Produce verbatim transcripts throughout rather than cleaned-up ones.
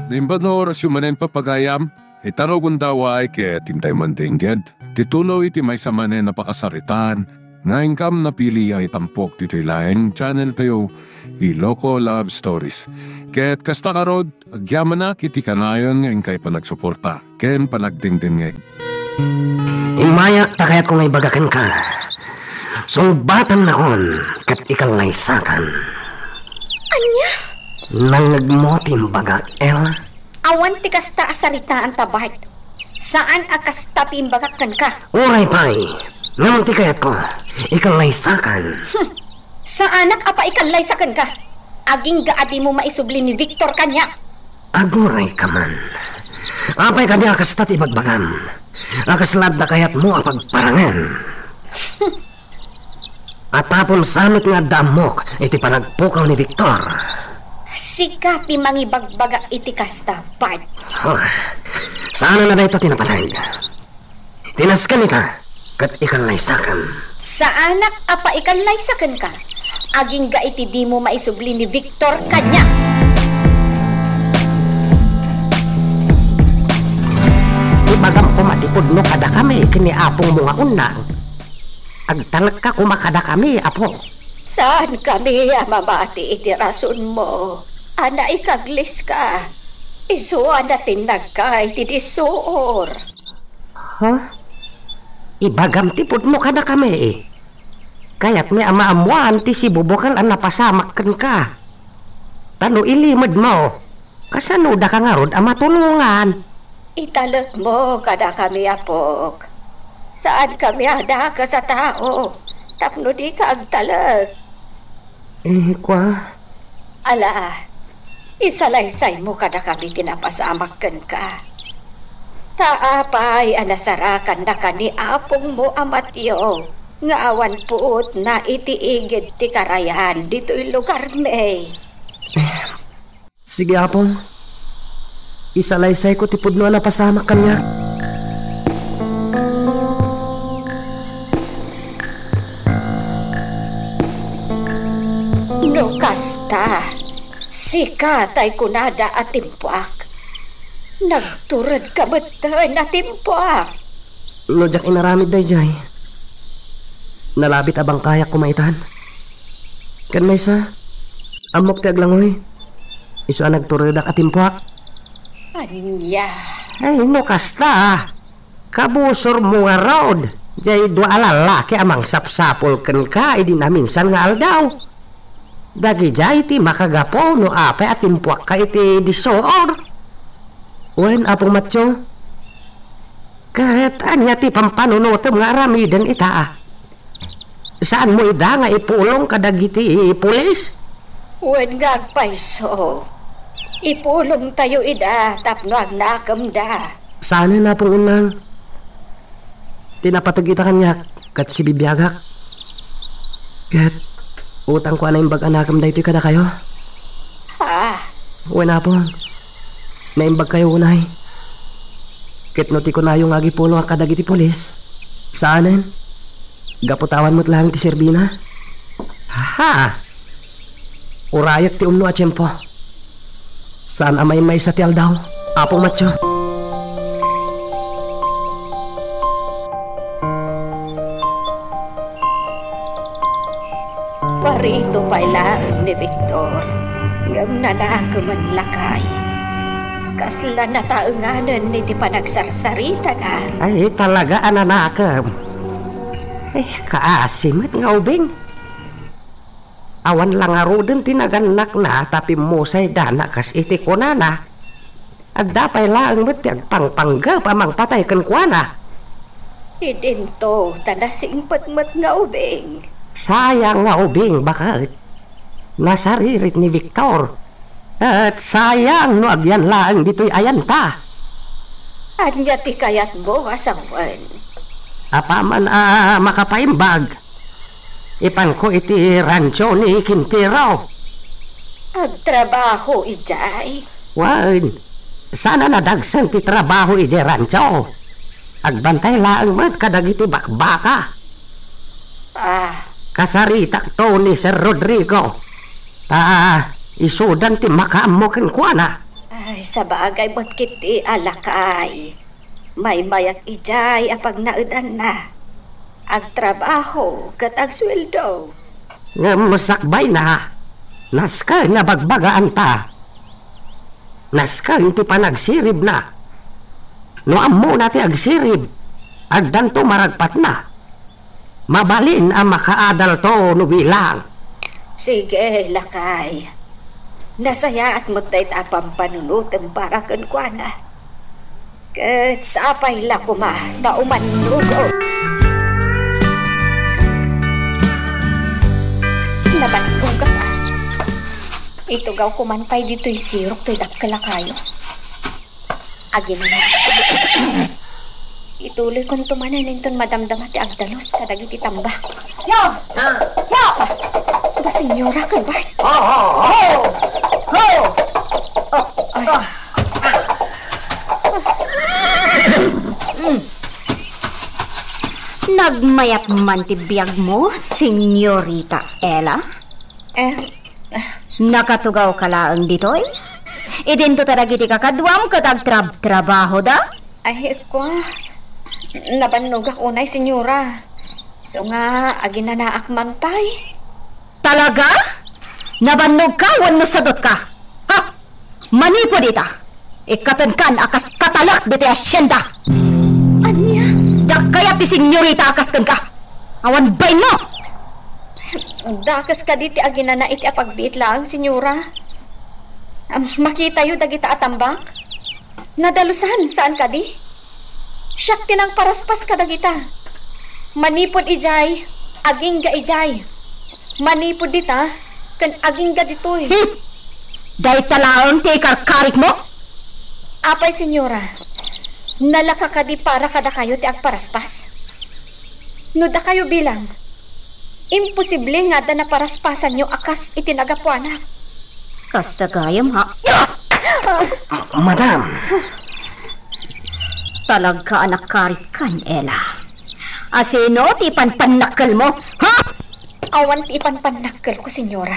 Naimbag nga orasyo manen, papagayam, ita no gundaway ket intay man dengged ti tuloy ti maysa manen a pakasaritaan nga inkam napili a itampok ditoy laeng channel tayo, Ilocos Love Stories. Ket kasta ngarud, agyamanak iti kanayon nga inkay panagsuporta ken panagdengdengngeg. Immayak ta kayatko nga ibaga kenka. Sungbatannakon ket ikallaysakan. Ania? Nangngegmo ti imbagak, Ella? Awan ti kasta a saritaanta, Bart. Saan a kasta ti imbagak kenka. Uray pay, ngem ti kayatko, ikallaysakan. Hmm. Saanak a paikallaysa kenka. Agingga a dimo maisubli ni Victor kaniak. Agurayka man. Apay kadi a kasta ti ibagbagam? A kasla adda kayatmo a pagparangen? A tapno sa met nga adda ammok iti panagpukaw ni Victor. Sika ti mangibagbaga iti kasta, Bart. Huh. Saan a dayta ti napateg. Tinasken ita, ket ikallaysakan. Saanak a paikallaysa kenka, agingga iti dimo maisubli ni Victor kaniak. Ibagam koma ti pudno kadakami ken ni apongmo nga unnang. Agtalekka koma kadakami, Apo. Saankami a mamati iti rasonmo a naikagliska, isu a natinnagka iti disuor. Ha? Ibagam ti pudno kadakami. Kayatmi a maammoan ti sibubukel a napasamak kenka. Ta no ilimedmo, kasanodaka ngarud a matulongan? Italekmo kadakami, apok. Saankami a dakes a tao tapno dika agtalek. Eh, kua? Ala, isalaysaymo kadakami ti napasamak kenka. Ta apay a nasarakannaka ni apongmo a Mateo nga awan puotna iti igid ti karayan ditoy lugarmi? Sige, Apo. Isalaysayko ti pudno a napasamak kaniak. No kasta, sika tay kunada a timpuak. Nagturedka metten a timpuak. No diak inaramid daydiay, nalabit a bangkayak koma itan. Ken maysa, ammok ti aglangoy. Isu a nagturedak a timpuak. Ania? Ay, no kasta, kabusormo ngarud, diay dua a lallaki a mangsapsapul kenka idi naminsan nga aldaw. Dagidiay ti makagapu no apay a timpuakka iti disuor. Wen, Apong Matyo, ket ania ti pampanunotem nga aramiden ita? Saanmo ida nga ipulong kadagiti pulis? Wen nga agpayso, ipulongtayo ida tapno agnakemda. Saanen, Apong Unnang. Ti napateg ita kaniak ket sibibiagak. Ket utangko a naimbag a nakem daytoy kadakayo. Ha? Wen, Apong. Naimbagkayo unay. Ket no ti kunayo nga agipulongak kadagiti pulis, saanen. Gapu ta awan met laeng ti serbina. Ha? Urayek ti umno a tiempo. Saan a maymaysa ti aldaw, Apong Matyo. Parito pay laeng ni Victor, ngem nanakemen lakay. Kasla nataenganen iti panagsarsaritana. Ay, talaga a nanakem. Eh, kaasi met nga ubing. Awan la ngaruden ti nagannakna ta pimmusaydana kas iti kunana. Adda pay laeng met ti agpangpanggep a mangpatay kenkuana. Idinto ta nasingpet met nga ubing. Sayang nga ubing, baket. Nasaririt ni Victor. Et sayang no agyan laeng ditoy ayanta. Ania ti kayatmo a sawen? Apaman a makapaimbag, ipanko iti rancho ni Quintero. Agtrabaho idiay? Wen, saan a nadagsen ti trabaho idiay rancho. Agbantay laeng met kadagiti bakbaka. Ah. Kasaritakto ni Sir Rodrigo. Ta isudan ti makaammo kenkuana. Ay, sabagay met ketdi a lakay. Maymayat idiay a pagnaedanna. Agtrabaho ket agsueldo. Ngem sakbayna, nasken a bagbagaanta. Nasken ti panagsiribna. No ammona ti agsirib, addanto maragpatna. Mabalin a makaadalto no bilang. Sige, lakay. Nasayaat met dayta a pampanunotem para kenkuana. Ket sapay la koma ta umannogak. Nabannogak, a. Itugaw koman pay ditoy sirok toy dakkel a kayo. Aginana. Ituloykonto manen inton madamdama ti agdalus kadagiti tambak. Yo! Ah. Yo! Da, Senyora, ken Bart. Ho, ho, ho! Ho! Ay. Nagmayat man ti biagmo, Senyorita Ella? Eh, Nakatugawka laeng ditoy? Idinto ta dagiti kakaduam ket agtrabtrabahoda? Ay, kua, nabannogak unay, Senyora. Isu nga, aginanaak man pay. Talaga? Nabannogka wenno sadutka? Ha? Manipud ita, ikkatenkan a kas katalek ditoy asienda. Ania? Dakayat ti senyorita a kas kenka. Awan bainmo! Dakes kadi ti aginana iti apagbiit laeng, Senyora. Am, makitayo dagita a tambak? Nadalusan, saan kadi? Siak ti nangparaspas kadagita. Manipud idiay, agingga idiay. Manipud dita, ken agingga ditoy. Hmm. Dayta laeng ti ikarkarikmo? Apay, Senyora, nalaka kadi para kadakayo ti agparaspas? No dakayo bilang, imposible nga adda naparaspasanyo a kas iti nagapuanak. Kasta gayam, ha? Madam! Talaga a nakarikkan, Ella. Asino ti ipanpannakkelmo, ha? Awan ti ipanpannakkelko, Senyora.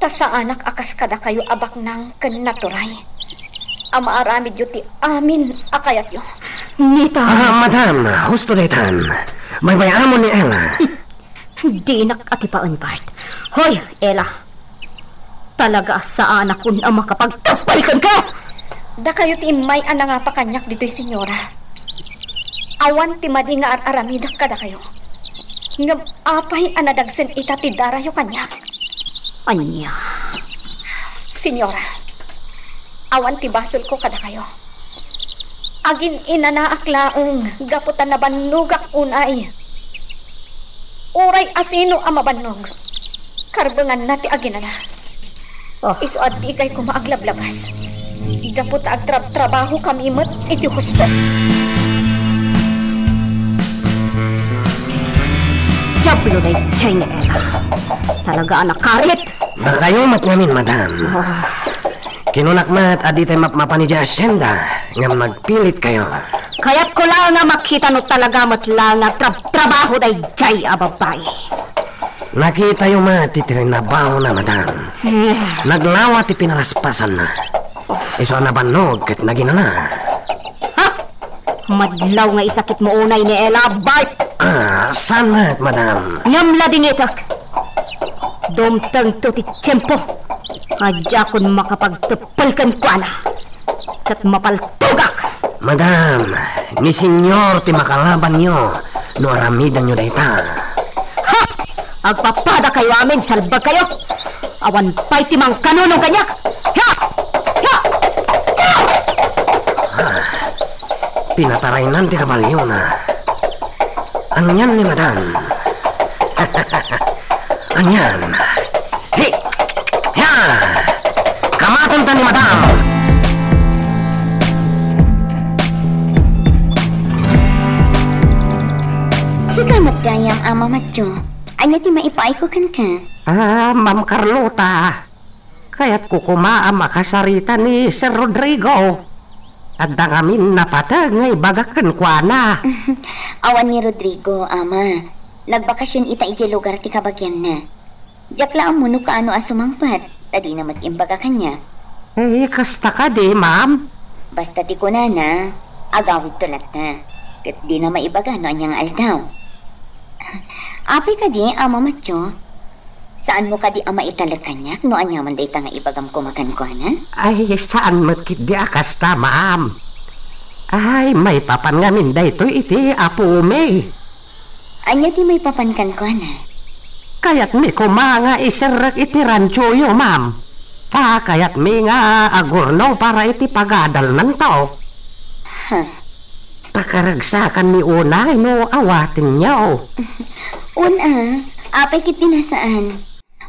Ta saanak a kas kadakayo a baknang ken naturay a maaramidyo ti amin a kayatyo. Nita! Ah, madam, husto daytan. Baybay-amon ni Ella. Dinak atipaen, Bart. Hoy, Ella! Talaga a saanakon a makapagtapay kenka! Dakayo ti immay a nangapa kaniak ditoy, Senyora. Awan ti madi nga ar-aramidak kadakayo. Ngem apay a nadagsen ita ti darayo kaniak? Ania? Senyora, awan ti basolko kadakayo. Agin-inanaak laeng gapu ta nabannogak unay. Uray asino a mabannog, karbenganna ti aginana. Oh. Isu a dikay koma aglablabas. Gapu ta agtrabtrabahokami met iti husto. Diablo daydiay ni Ella. Talaga a nakarit. Dakayo met ngamin, madam. Ah. Kinunak met a ditay mapmapan idiay asienda, ngem nagpilitkayo. Kayatko laeng a makita no talaga met laeng a trab-, trabaho daydiay a babai. Nakitayo met ti trinabahona, madam. Hmm. Naglawa ti pinaraspasanna. Isu a nabannog ket naginana. Ha? Madlaw nga isakitmo unay ni Ella, Bart! Ah, saan met, madam? Ngem ladingitek. Dumtengto ti tiempo a diakon makapagteppel kenkuana. Ket mapaltogak! Madam, ni Senyor ti makalabanyo no aramidanyo dayta. Ha! Agpapadakayo amin, salbagkayo! Awan pay ti mangkanunong kaniak! Ha! Ha! Ha! Ah, pinataraynan ti kabalyona. Anian ni madam? Anian? Hi! Ya! Kamatenta ni madam! Sika met gayam, Ama Matyo. Ania ti maipaayko kenka? Ah, Ma'am Carlota. Kayatko koma a makasarita ni Sir Rodrigo. Adda ngamin napateg nga ibagak kenkuana. Awan ni Rodrigo, Ama. Nagbakasion ita idiay lugar ti kabagianna. Diak la ammo no kaano a sumangpet, ta dina met imbaga kaniak. Eh, kasta kadi, ma'am? Basta ti kunana, agawidto latta. Ket dina maibaga no ania nga aldaw. Apay kadi, Ama Matyo? Saanmo kadi a maitalek kaniak no aniaman dayta nga ibagam koma kenkuana? Ay, saan met ketdi a kasta, ma'am. Ay, maipapan ngamin daytoy iti apomi. Ania ti maipapan kenkuana? Kayatmi koma nga iserrek iti ranchoyo, ma'am. Ta kayatmi nga agurnong para iti pagadalnanto. Ha? Pakaragsakanmi unay no awatenyo. Una, apay ket ti nasaan?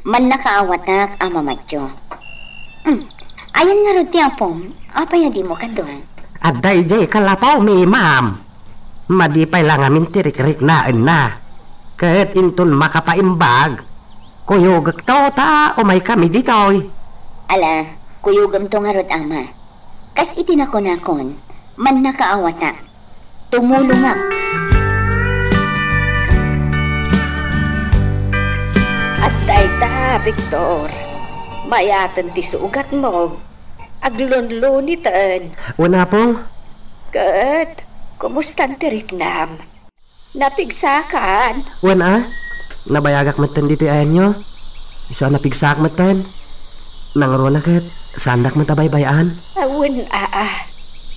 Mannakaawatak, Ama Matyo. Hmm. Ayan ngarud ti apom, apay a dimo kadua? Adda idiay kalapaw mi, ma'am. Madi pay la ngamin ti rikriknaenna. Ket inton makapaimbag, kuyogekto ta umaykami ditoy. Ala, kuyogemto ngarud, Ama. Kas iti nakunakon, mannakaawatak. Tumulongak. Adda ita, Victor. Mayaten ti sugatmo. Aglunluniten. Wen, Apo. Ket, kumustan ti riknam? Napigsakan? Wen a, nabayagak metten ditoy ayanyo. Isu a napigsaak metten. Nangruna ket, saandak met a baybay-an. Awen a, a.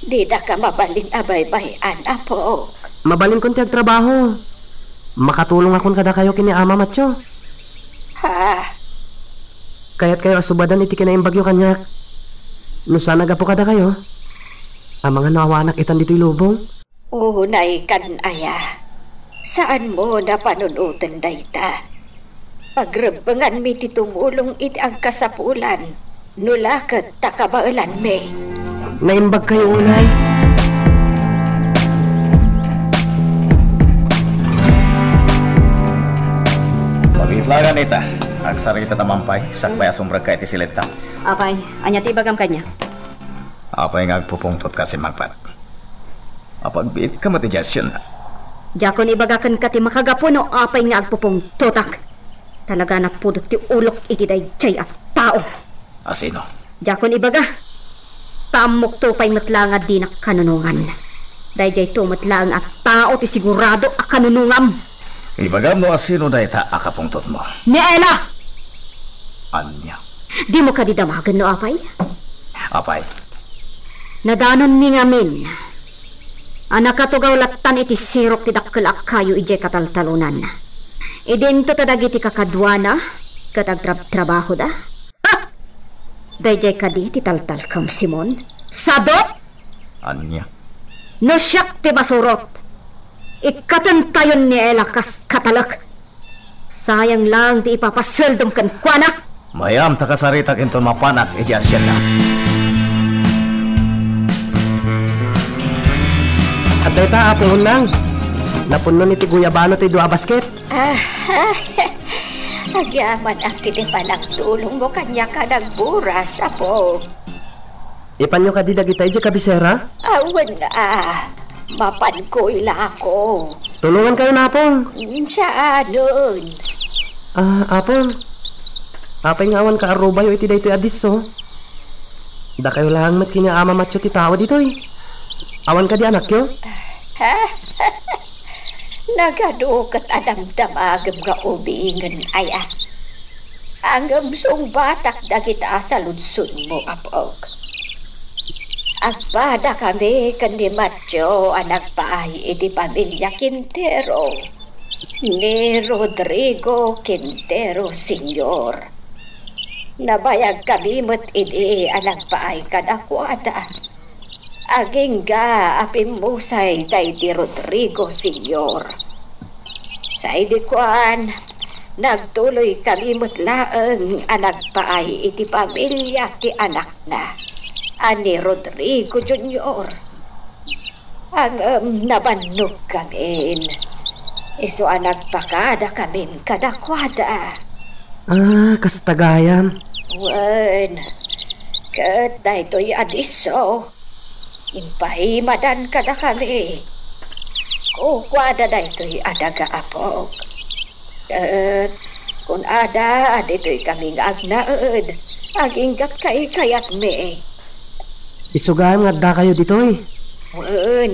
Didaka mabalin a baybay-an, Apo. Mabalinkon ti agtrabaho. Makatulongakon kadakayo ken ni Ama Matyo. Ha? Kayatkayo a subadan iti kinaimbagyo kaniak. No saan a gapu kadakayo, amangan no awanak itan ditoy lubong. Unay kan aya, saanmo a panunoten dayta. Pagrebbenganmi ti tumulong iti agkasapulan, no la ket ta kabaelanmi. Naimbagkayo unay. Pagitlagan ita, agsarita ta mampay, sakbay a sumrekka iti siledta. Apay, ania ti ibagam kaniak? Apay nga agpupungtotka, Simmangpet? Apagbiitka met idiay hacienda. Diakon ibaga kenka ti makagapu no apay nga agpupungtotak. Talaga a napudot ti ulok iti daydiay a tao. A sino? Diakon ibaga. Ta ammokto pay met laeng a dinak kanunongan. Daydiayto met laeng a tao ti sigurado a kanunongam. Ibagam no a sino dayta a kapungtotmo. Ni Ella! Ania? Dimo kadi damagen no apay? Apay? Nadanonmi ngamin a nakatugaw lattan iti sirok ti dakkel a kayo idiay kataltalonan. Idinto ta dagiti kakaduana ket agtrabtrabahoda. Ha! Daydiay kadi ti taltalkam, Simon? Sadot! Ania? No siak ti masurot, ikkatentayon ni Ella kas katalek. Sayang laeng ti ipapasueldom kenkuana. Mayam ta kasaritak inton mapanak idiay hacienda. Adda ita, Apo Unang. Napunnon iti guyabano ti dua a basket. Ah, agyamanak iti panagtulongmo kaniak a nagburas, Apo. Ipanyo kadi dagita idiay kabisera? Awan a, mapanko ilako. Tulongankayo, Napong. Mm, saanen. Ah, Apong. Apay nga awan kaarrubayo iti daytoy a disso? Dakayo laeng met ken ni Ama Matyo ti tao ditoy. Awan kadi anakyo? Nagadu ket a damdamagem nga ubingen aya. Ngem sungbatak dagita a saludsodmo, Apok. Agpadakami ken ni Mateo a nagpaay iti pamilia Quintero, ni Rodrigo Quintero Senior. Nabayagkami met idi a nagpaay kadakuada. Agingga a pimmusay daydi Rodrigo Senior. Saidi kuan, nagtuloykami met laeng a nagpaay iti pamilia ti anakna a ni Rodrigo Junior. Ngem nabannogkamin, isu a nagpakadakamin kadakuada. Ah, kasta gayam. Wen, ket daytoy a disso, impaimadan kadakami. Kukuada daytoy a daga, Apok. Ket Kun ada, ditoy kami nga agnaed. Agingga't kaykayatmi. Isu gayam nga addakayo ditoy? Wen,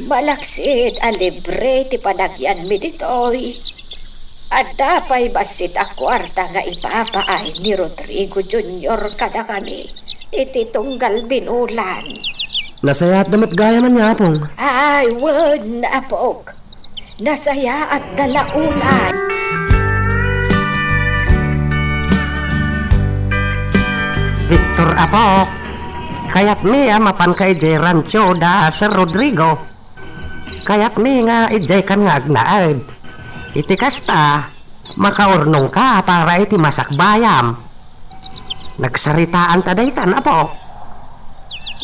malaksid a libre ti panagyanmi ditoy. Adda pay bassit a kuarta nga ipapaay ni Rodrigo Junior kadakami iti tunggal binulan. Nasayaatda met gayam ania, Apong? Ay, wen, apok. Nasayaatda la unay. Victor, apok, kayatmi a mapanka idiay rancho da Sir Rodrigo. Kayatmi nga idiaykan nga agnaed. Iti kasta, makaurnongka para iti masakbayam. Nagsaritaanta daytan, apok.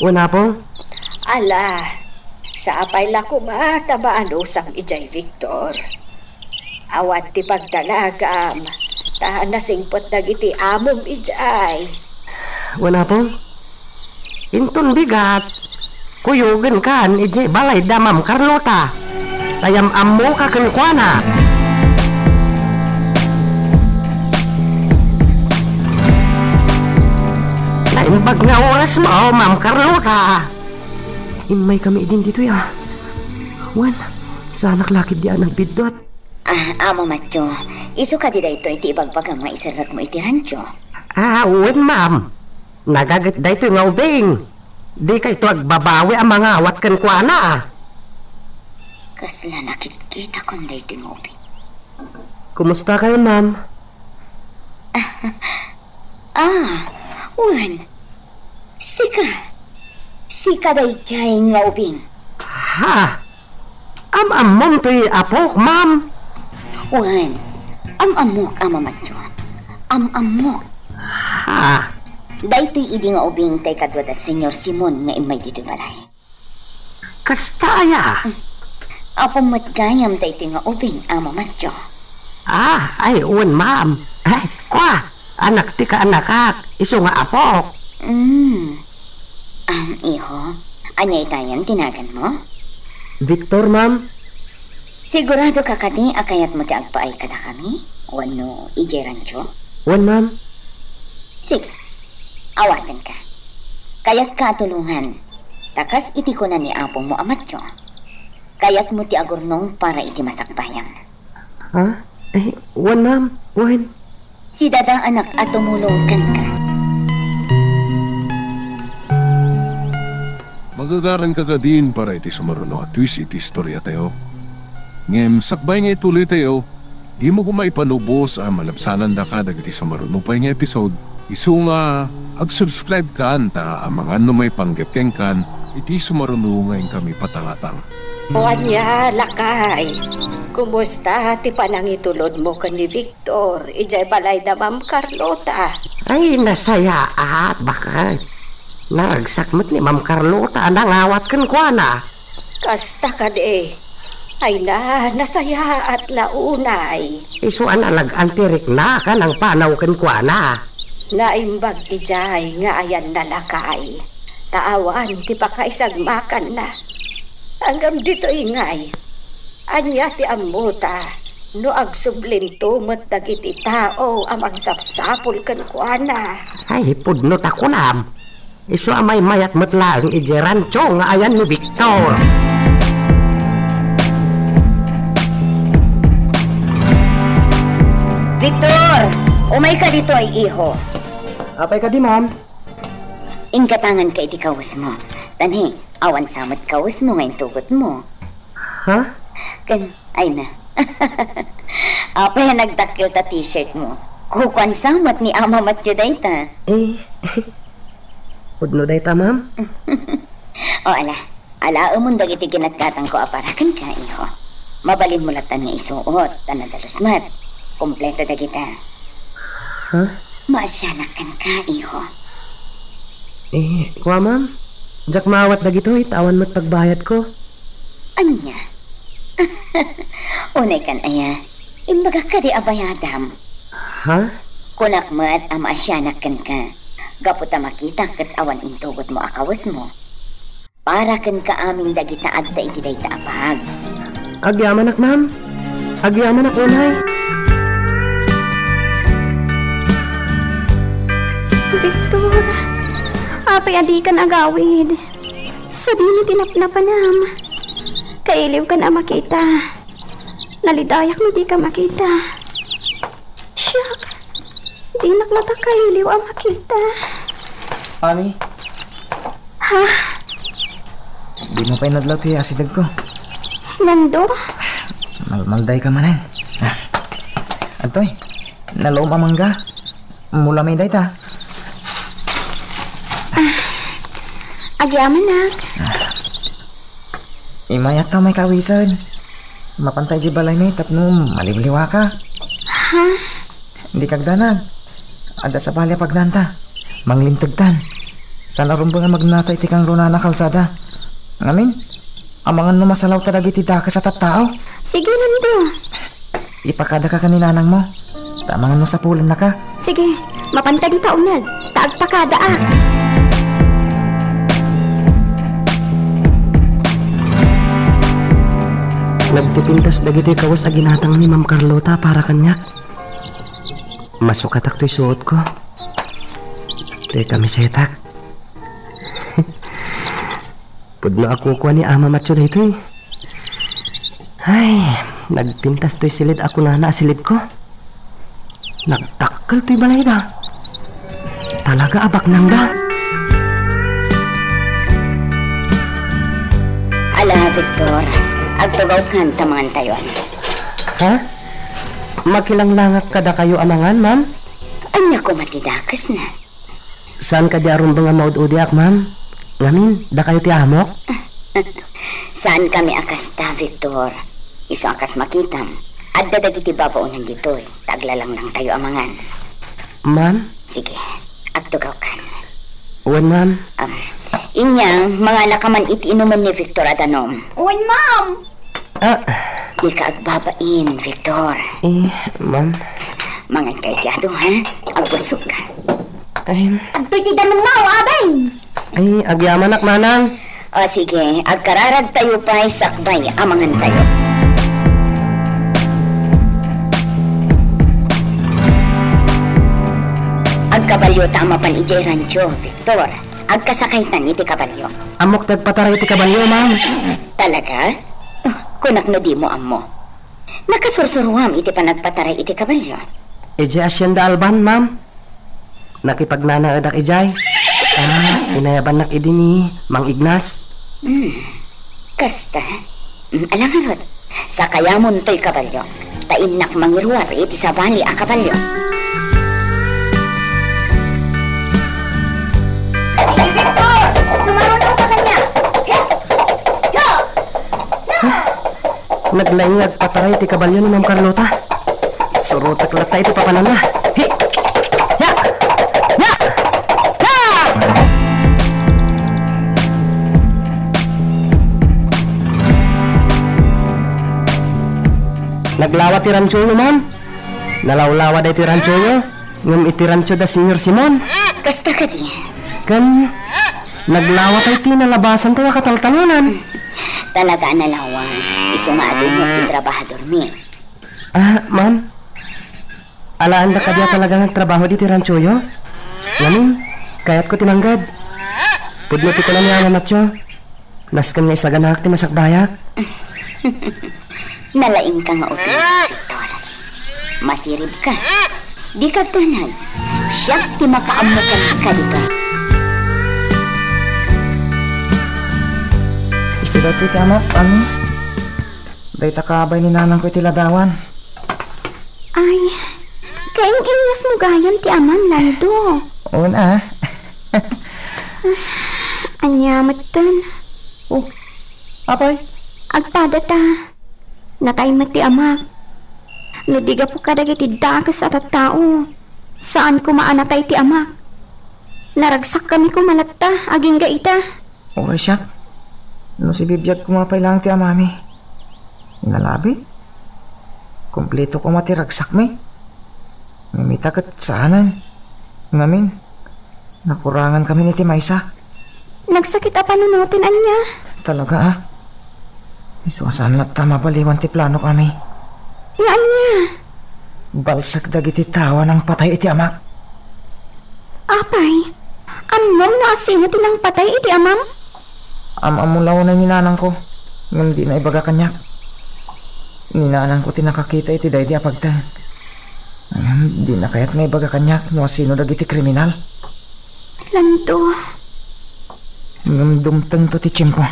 Wen, apong. Ala, sapay la koma ta maanusam idiay, Victor. Awan ti pagdalagam, ta nasingpet dagiti amom idiay. Wen, apong. Inton bigat, kuyogenkan idiay balay da Ma'am Carlota. Ta yam-ammoka kenkuana. Naimbag nga orasmo, Ma'am Carlota. Immaykami idin ditoy, a. Wen, saanak la ketdi a nagbiddut. Ah, Amo Matyo, isu kadi daytoy ti ibagbagam nga iserrekmo iti rancho? Ah, wen, ma'am. Nagaget daytoy nga ubing. Dikayto agbabawi a mangawat kenkuana, a. Kasla nakitkitakon daytoy nga ubing. Kumustakayo, ma'am? Ah, wen. Sika. Sika daydiay nga ubing. Ha? Am-ammom toy apok, ma'am? Wen, am-ammok, Ama Matyo. Am-ammok. Ha? Daytoy idi nga ubing tay kadua da Señor Simon nga immay ditoy balay. Kasta aya? Apom met gayam daytoy nga ubing, Ama Matyo. Ah, ay, wen, ma'am. Ay, kua, anak ti kaanakak, isu nga apok. Mm. Am, iho, ania itayen ti naganmo? Victor, ma'am. Sigurado ka kadi a kayatmo ti agpaay kadakami? Wenno idiay rancho? Wen, ma'am. Sige, awatenka. Kayatka a tulongan. Ta kas iti kuna ni apongmo a Matyo, kayatmo ti agurnong para iti masakbayam. Ha? Eh, wen, ma'am. Wen. Sidadaanak a tumulong kenka. Magagaranka kadin para iti sumaruno a twist iti istoriatayo. Ngem sakbay nga ituloytayo, dimo koma ipalubos a malabsanandaka dagiti sumaruno pay nga episode. Isu nga ag-subscribe kan ta amangan no maipanggep kenkan iti sumaruno nga inkami patangatang. O ania, lakay? Kumusta ti panangitulodmo ken ni Victor idiay balay da Ma'am Carlota? Ay, nasayaat, baket. Naragsak met ni Ma'am Carlota a nangawat kenkuana. Kasta kadi. Ay na, nasayaat la unay. Isu a nalag-an ti rikna a nangpanaw kenkuana. Naimbag idiay nga ayanna, lakay, ta awan ti pakaisagmakanna. Ngem ditoy ngay, ania ti ammota no agsublinto met dagiti tao a mangsapsapul kenkuana? Ay, pudno ta kunam. Isu a maymayat met laeng idiay rancho nga ayan ni Victor. Victor! Umayka ditoy, iho. Apay kadi, ma'am? Inggatanganka iti kawesmo. Tani, awan sa met kawesmo nga intugotmo. Ha? Ken, ay na. Apay a nagdakkel ta t-shirt mo? Kukuan sa met ni Ama Matyo dayta. Eh, pudno dayta, ma'am? O, ala. Alaemon dagiti ginatgatangko a para kenka, iho. Mabalinmo latan nga isuot, ta nadalus met. Kompleto dagita. Ha? Maasianak kenka, iho. Eh, kua, ma'am? Diak maawat dagitoy, ta awan met pagbayadko. Ania? Unay kan aya, imbagak kadi a bayadam. Ha? Kunak met a maasianak kenka, gapu ta makitak ket awan intugotmo a kawesmo. Para kenka amin dagita adda iti dayta a paag. Agyamanak, ma'am. Agyamanak unay. Victor, apay a dikan agawid? Sadino ti napnapanam? Kailiwkan a makita. Nalidayak no dika makita. Siak, dinak ngata kailiw a makita. Ami? Ha? Dimo pay nadlaw ti asidegko. Nando? Malmaldayka manen. Ah. Adtoy, nalom a mangga. Mula may dayta. Ah, agyamanak. Imayak ta may kawisen. Mapanta idiay balaymi tapno maliwliwaka. Ha? Dika agdanag. Adda sabali a pagnaanta. Manglintegtan. Saan a rumbeng a magnata iti kangrunana a kalsada. Ngamin, amangan no masalawta dagiti dakes a tattao. Sige, Nando. Ipakadaka ken ni nanangmo. Ta amangan no sapulennaka. Sige, mapanta dita uneg, ta agpakadaak. Nagpipintas dagiti kawes a ginatang ni Ma'am Carlota para kaniak. Masukatak toy suotko. Toy kamisetak. Pudno a kukua ni Ama Matio daytoy. Ay, nagpintas toy silid a kunana a silidko. Nagdakkel toy balayda. Talaga a baknangda. Ala, Victor, agtugawkan ta mangantayon. Ha? Makilanglangak kadakayo a mangan, ma'am? Ania koma ti dakesna? Saan kadi a rumbeng a maud-udiak, ma'am? Ngamin, dakayo ti amok? Saankami a kasta, Victor. Isu a kas makitam, adda dagiti babaonan ditoy, ta aglalanglangtayo a mangan. Ma'am? Sige, agtugawkan. Wen, ma'am. Um, inya, manganaka man iti inumen ni Victor a danum. Wen, ma'am. Ah. Dika agbabain, Victor. Eh, ma'am. Manganka iti adu, ha? Agbusogka. Ay. Adtoy ti danummo, abay. Ay, agyamanak, manang. O, sige, agkararagtayo pay sakbay a mangantayo. Agkabalio ta a mapan idiay rancho, Victor. Agkasakaytan iti kabalio. Ammok ti agpataray iti kabalio, ma'am. Talaga? Oh, kunak no dimo ammo. Nakasursuruam iti panagpataray iti kabalio. Idiay Hacienda Alban, ma'am. Nakipagnanaedak idiay. Ah, inayabannak idi ni Mang Ignas. Hmm. Kasta? Mm, ala ngarud, sakayamon toy kabalio, ta innak mangiruar iti sabali a kabalio. Sige, Victor! Sumaruno ka kaniak! Ya! Ya! Ya! Naglaing nga agpataray ti kabalio ni Ma'am Carlota. Surotek latta iti papananna. Hi! Ya! Ya! Ya! Naglawa ti ranchoyo, ma'am. Nalawlawa daytoy ranchoyo, ngem iti rancho da Señor Simon. Kasta kadi? Ken naglawa pay ti nalabasantayo a kataltalonan. Talaga a nalawa. Isu nga adu met ti trabahadormi. Ah, ma'am. Alaanda kadi a talaga nga agtrabaho ditoy ranchoyo? Ngamin, kayatko ti mangged. Pudno ti kuna ni Ama Matio, nasken nga isaganaak ti masakbayak. Nalaingka nga uti, Victor. Masiribka. Dika agdanag. Siak ti makaammo kenka ditoy. Isu daytoy ti amak, Ami. Dayta kabay ni nanangko iti ladawan. Ay, kaing-ingasmo gayam ti amam, Nando. Una. Ania metten? Oh, apay? Agpadata. Natay met ti amak. No di gapu kadagiti dakes a tattao, saan koma a natay ti amak. Naragsakkami koma latta agingga ita. Uray siak, no sibibiag koma pay laeng ti amami. Inalabi? Kompleto koma ti ragsakmi. Ngem ita ket saanen. Ngamin, nakurangankamin iti maysa. Nagsakit a panunoten, ania? Talaga, a? Isu a saan latta mabaliwan ti planok, Ami. Nga ania? Balsek dagiti tao a nangpatay iti amak. Apay, ammom no asino ti nangpatay iti amam? Am-ammo la unay ni nanangko, ngem dina ibaga kaniak. Ni nanangko ti nakakita iti daydi a pagteng. Ngem dina kayat nga ibaga kaniak no asino dagiti kriminal. Lanto. Ngem dumtengto ti tiempo.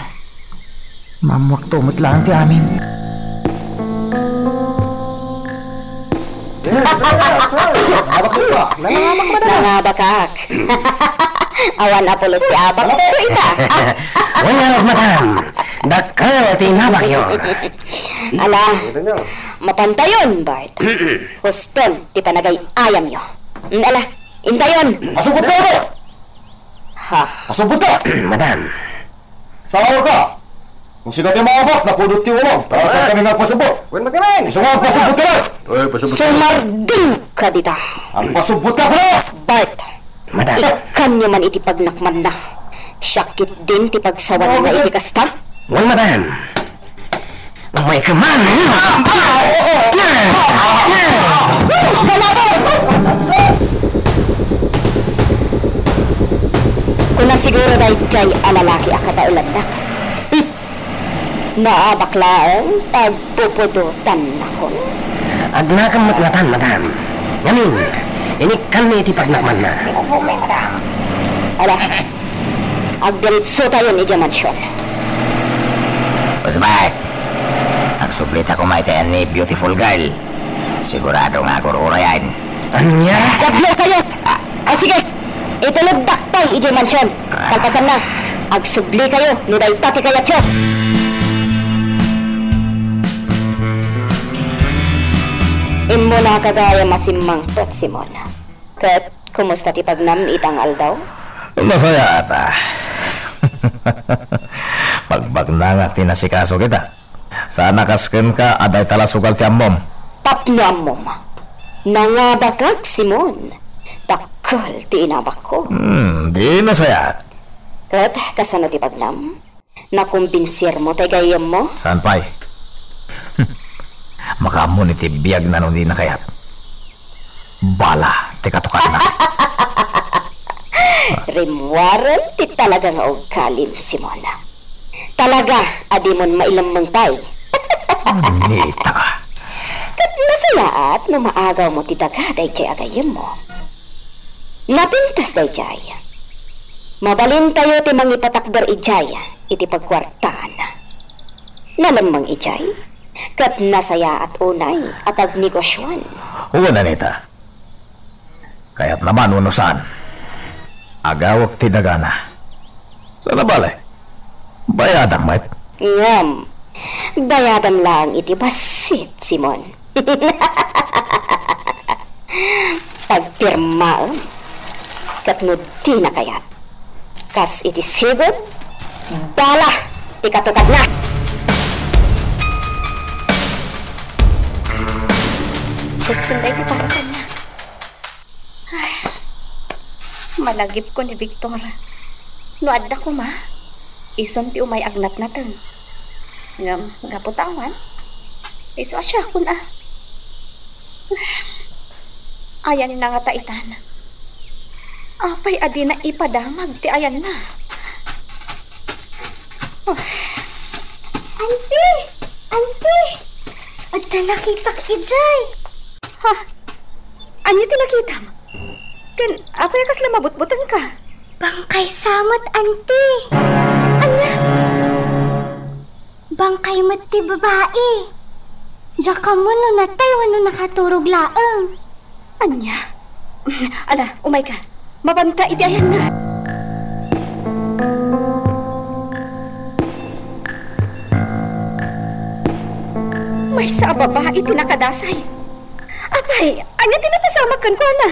Maammuakto met laeng ti amin. Nangabakak. Awan a pulos ti abak, pero ita. Wen ngarud, madam, dakkel ti inabakyo. Ala, mapantayon, Bart. Huston ti panagay-ayamyo. Mm, ala, intayon. Pasubot ka, Bart! Ha? Pasubot ka! Madam. Saur ka! Kung sika ti maabak, napudot ti ulong. Para saan kami nagpasubot? Wen, magkaming! Isu nga agpasubot ka na! Oy, pasubot ka. Sumardeng ka dita. Agpasubot ka, pre! Bart! Madam. Ikkanyo man iti pagnakmanna. Siak ketdin ti pagsawanna iti kasta. Wen, madam. Umay ka man! Kuna siguro daydiay a lalaki a kabaelannak. Naabak laeng pagpupudotannakon. Agnakem met ngatan, madam. Ngamin, inikkanmi iti pagnakmanna. Ala, agdiritsotayon idiay mansion. Usbek! Agsubli ta koma iti ayan ni beautiful girl. Sigurado nga agur-urayan. Ania? Kablo kayo! Ah, sige! Itulogdak pay idiay mansion. Kalpasanna, agsubli kayo no dayta ti kayatyo. Immuna ka gayam a simmangpet, Simon. Ket kumusta ti pagnam ita nga aldaw? Nasayaat a. Pagbagnangak ti nasikaso kita. Saan a kas kenka a dayta la sugal ti ammom. Tapno ammom. Nangabakak, Simon. Dakkel ti inabakko. Hmm, di nasayaat. Ket kasano ti pagnam? Nakumbinsirmo tay gayyemmo? Saan pay? Makaammo ni ti biagna no di nakayat. Bala ti katukatna. Rimmuaren ti talaga nga ugalim, Simon. Talaga a dimon mailemmeng pay. Anita ka? Ket nasayaat no maagawmo ti daga daydiay a gayyemmo. Napintas daydiay. Mabalintayo ti mangipatakder idiay iti pagkuartaan. Nalemmeng idiay, ket nasayaat unay a pagnegosioan. Wen, Anita. Kayatna man wenno saan, agawek ti dagana. Saan a bale, bayadak met. Ngem, bayadam laeng iti bassit, Simon. Pagpirmaem, ket no dina kayat, kas iti sigud, bala ti katukatna. Gusto na iti para kanya. Ay, malagipko ni Victor. No adda koma, isun ti umay agnatnateng. Ngem gapu ta awan, isu a siakon a. Ayanna ngata itan. Apay a dina ipadamag ti ayanna? Auntie! Auntie! Adda nakitak idiay! Ha? Ania ti nakitam? Ken apay a kasla mabutbutengka? Bangkay sa met, Auntie. Ania? Bangkay met ti babai. Diak ammo no natay wenno nakaturog laeng. Ania? Ala, umayka. Mapanka iti ayanna. Maysa a babai ti nakadasay. Apay, ania ti napasamak kenkuana?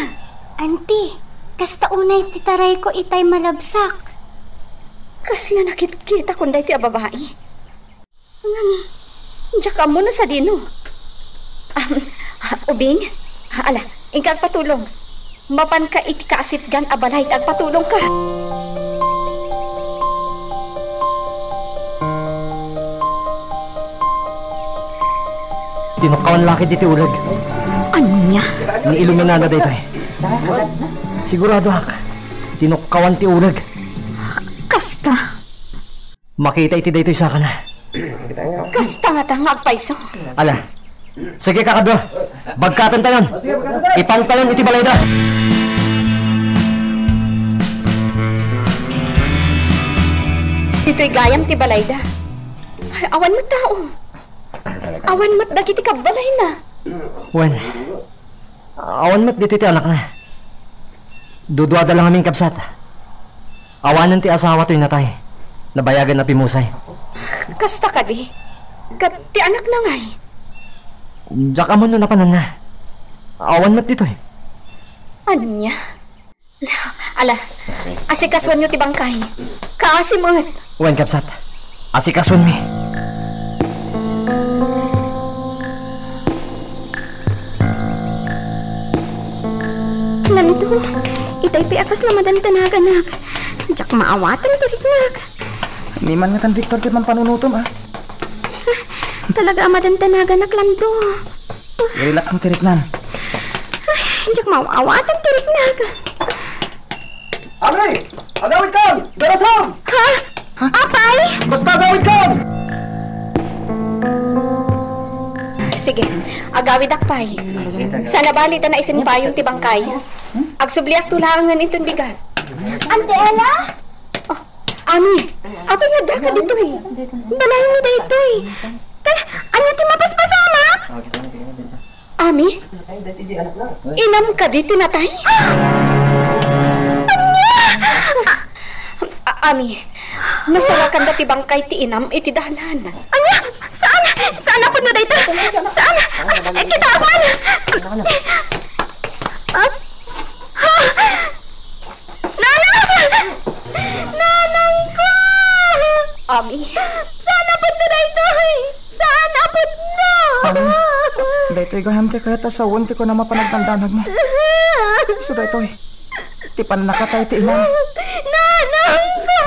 Auntie, kasta unay ti tarayko itay malabsak. Kasla nakitkitakon daytoy a babai. Ngem, diak ammo no sadino. Am, Ubing, ala, inka agpatulong. Mapanka iti kaasitgan a balay ta agpatulongka. Tinukkawan la ketdi ti uleg. Ania? Ni Iluminana daytoy. Siguradoak. Tinukkawan ti uleg. Kasta. Makita iti daytoy sakana. Kasta ngata nga agpayso. Ala. Sige, kakadua. Bagkatantayon. Ipantayon iti balayda. Ditoy gayam ti balayda. Ay, awan met tao. Awan met dagiti kabbalayna. Wen, awan met ditoy ti anakna. Duduada lang amin, kabsat. Awanen ti asawa toy natay. Nabayagan a pimusay. Kasta kadi? Ket ti anakna ngay? Diak ammo no napananna. Awan met ditoy. Ania? Ala, asikasuenyo ti bangkay. Kaasi met. Wen, kabsat. Asikasuenmi. Nando, itay pay a kas namadantanaganak. Diak maawaten ti riknak. Ni man ngatan, Victor, ti pampanunutom, a. Talaga a madantanaganak, Lando. I-relax mo ti riknam. Ay, diak maawaten ti riknak. Ami! Agawidkan! Darasam! Ha? Ha? Apay? Basta agawidkan! Sige, agawidak pay. Saan a bali ta naisin payong ti bangkay. Agsubliakto laengen inton bigat. Auntie Ella? Oh, Ami, apay nga addaka ditoy? Balaymi daytoy. Ania ti mapaspasamak? Ami, inam kadi ti natay? Ania? A-, Ami, nasawakanda ti bangkay ti inam iti dalan. Ania? Saan? Saan a pudno dayta? Saan? Ay, kitaak man! Ah? Ha? Nanang! Nanangko! Ami. Saan a pudno daytoy? Saan a pudno? Ami, daytoy gayam ti kayat a sawen ti kunam a panagdandanagmo. Isu daytoy ti pannakatay ti inam. Nanangko!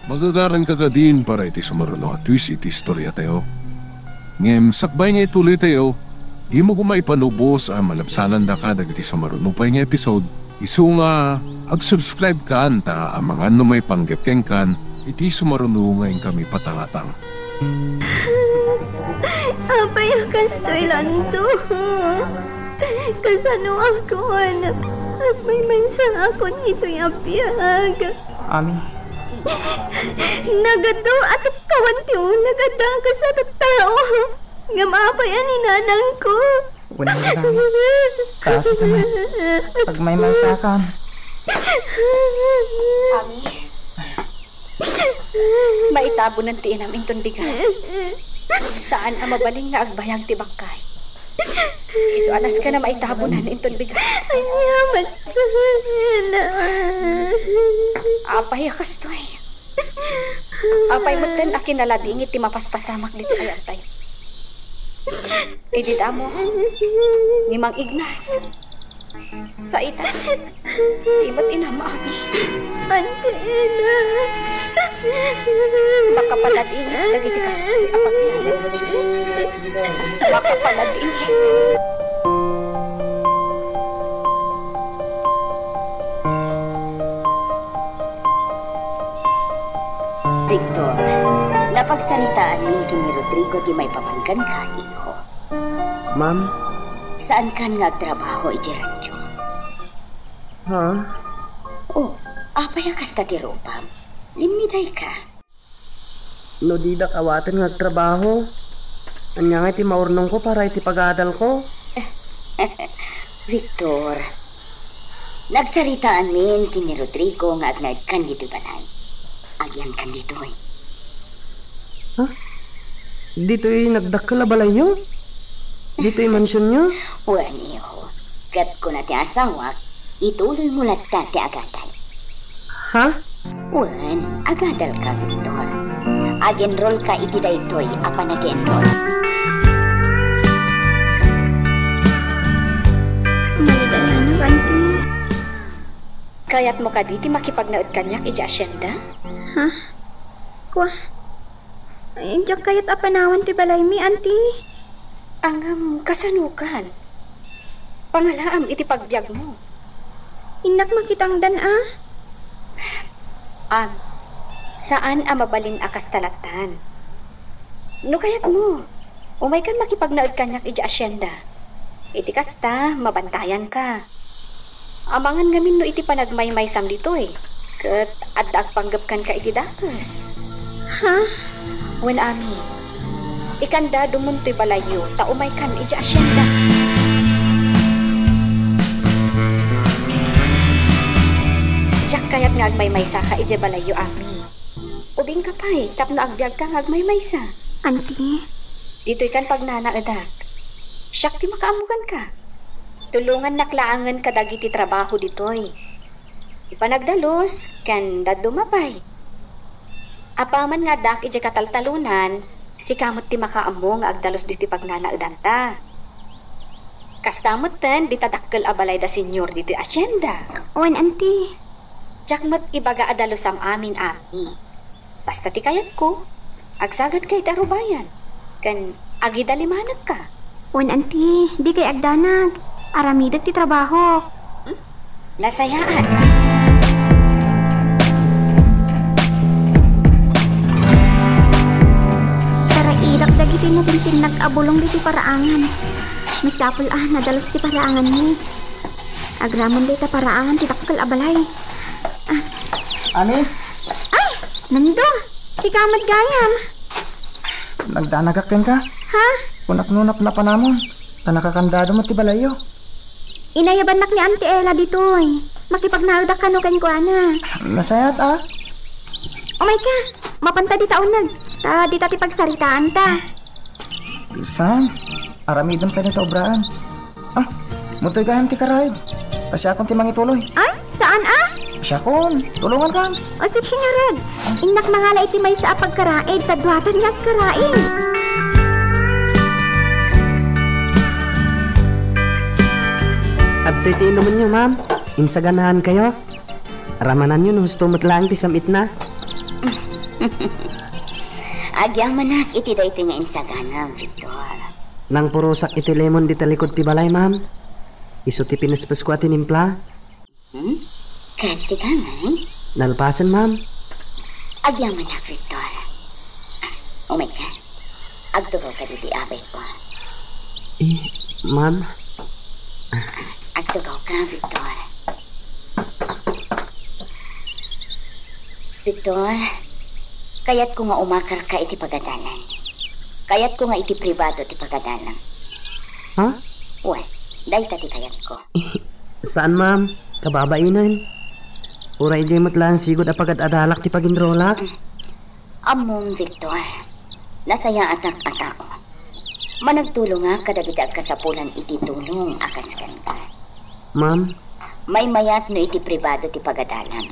Magagaranka kadin para iti sumaruno a twist iti istoriatayo. Ngem sakbay nga ituloytayo, dimo koma ipalubos a malabsanandaka dagiti sumaruno pay nga episode, isu nga ag-subscribe kan ta amangan no maipanggep kenkan iti sumaruno nga inkami patangatang. Apay a kastoy, Lando? Kasano a kuan? Agmaymaysaakon itoy a biag. Ami. Nagadu a tukkawan ti uleg a dakes a tattao. Ngem apay a ni nanangko? Wen, Ami. Kaasi ka met. Agmaymaysakan. Ami. Maitabonan ti inam inton bigat. Saan a mabalin nga agbayag ti bangkay. Isu a nasken a maitabonan inton bigat. Ania met kayatna? Apay a kastoy? Apay metten a kinaladingit ti mapaspasamak ditoy a biag? Idi damo, ni Mang Ignas. Sa ita, di met inam, Ami. Auntie Ella. Makapaladingit dagiti kastoy a pagyaman. Makapaladingit. Victor, napagsaritaanmin ken ni Rodrigo ti maipapan kenka, iho. Ma'am? Saankan nga agtrabaho idiay rancho? Ha? Oh, apay a kasta ti rupam? Limmidayka. No didak awaten nga agtrabaho, ania ngay ti maurnongko para iti pagadalko? Victor, nagsaritaanmin ken ni Rodrigo nga agnaedkan ditoy balay. Agyankan ditoy. Ha? Ditoy nagdakkel a balayyo? Ditoy mansionyo? Wen, iho. Ket kuna ti asawak, ituloymo latta ti agadal. Ha? Wen, agadalka, Victor. Ag-enrollka iti daytoy a panag-enroll. Malidayanak, Auntie. Kayatmo kadi ti makipagnaed kaniak idiay asienda? Ha? Kua, ay, diak kayat a panawan ti balaymi, Auntie. Ngem, Kasanokan? Pangalaam iti pagbiagmo. Innak makitangdan a? Am, saan a mabalin a kasta lattan. No kayatmo, umaykan makipagnaed kaniak idiay asienda. Iti kasta, mabantayanka. Amangan ngamin no iti panagmaymaysam ditoy, ket adda agpanggep kenka iti dakes. Ha? Wen, Ami, ikandadomon toy balayyo ta umaykan idiay asienda. Diak kayat nga agmaymaysaka idiay balayyo, Ami. Ubingka pay tapno agbiagka nga agmaymaysa. Anti? Ditoykan pagnanaedak. Siak ti makaammo kenka. Tulongannak laengen kadagiti trabaho ditoy. Ti panagdalus ken dadduma pay. Apaman nga addaak idiay kataltalonan, sika met ti makaammo nga agdalus ditoy pagnanaedanta. Kasta metten dita dakkel a balay da Señor ditoy asienda. Wen, Anti. Diak met ibaga a dalusam amin, Ami. Basta ti kayatko, agsagadka iti arubayan, ken agidalimanekka. Wen, Anti, dikay agdanag. Aramidek ti trabahok. Hmm? Nasayaat. Tarairak dagiti natintinnag a bulong ditoy paraangan. Masapul a nadalus ti paraanganmi. Agraman dayta paraangan ti dakkel a balay. Ah. Ani? Ay! Nando! Sika met gayam. Nagdanagak kenka? Ha? Kunak no napnapanamon, ta nakakandado met ti balayyo. Inayabannak ni Auntie Ella ditoy. Makipagnaedak kano kenkuana. Nasayaat a. Umayka, mapanta dita uneg. Ta dita ti pagsaritaanta. Saan? Aramidem pay dita obraan. Ah, mutoy gayam ti karaig. Ta siakon ti mangituloy. Ay, saan a? Siakon, tulongankan. O sige ngarud. Innak mangala iti maysa a pagkaraig, ta duatan nga agkaraig. Adtoy ti inumenyo, ma'am. Insaganaan kayo. Ramananyo no husto met laeng ti sam-itna. Agyamanak iti daytoy nga insaganam, Victor. Nangpurosak iti lemon dita likud ti balay, ma'am. Isu ti pinespesko a tinimpla. Hmm? Ket sika ngay? Nalpasen, ma'am. Agyamanak, Victor. Umayka. Agtugawka ditoy abayko. Eh, ma'am? Agtugawka, Victor. Victor, kayatko nga umakarka iti pagadalan. Kayatko nga iti pribado ti pagadalam. Ha? Wen, dayta ti kayatko. Saan, ma'am. Kababainen. Uray idiay met laeng sigud a pagad-adalak ti pag-enrollak. Ammom, Victor, nasayaatak a tao. Managtulongak kadagiti agkasapulan iti tulong a kas kenka. Ma'am? Maymayat no iti pribado ti pagadalam.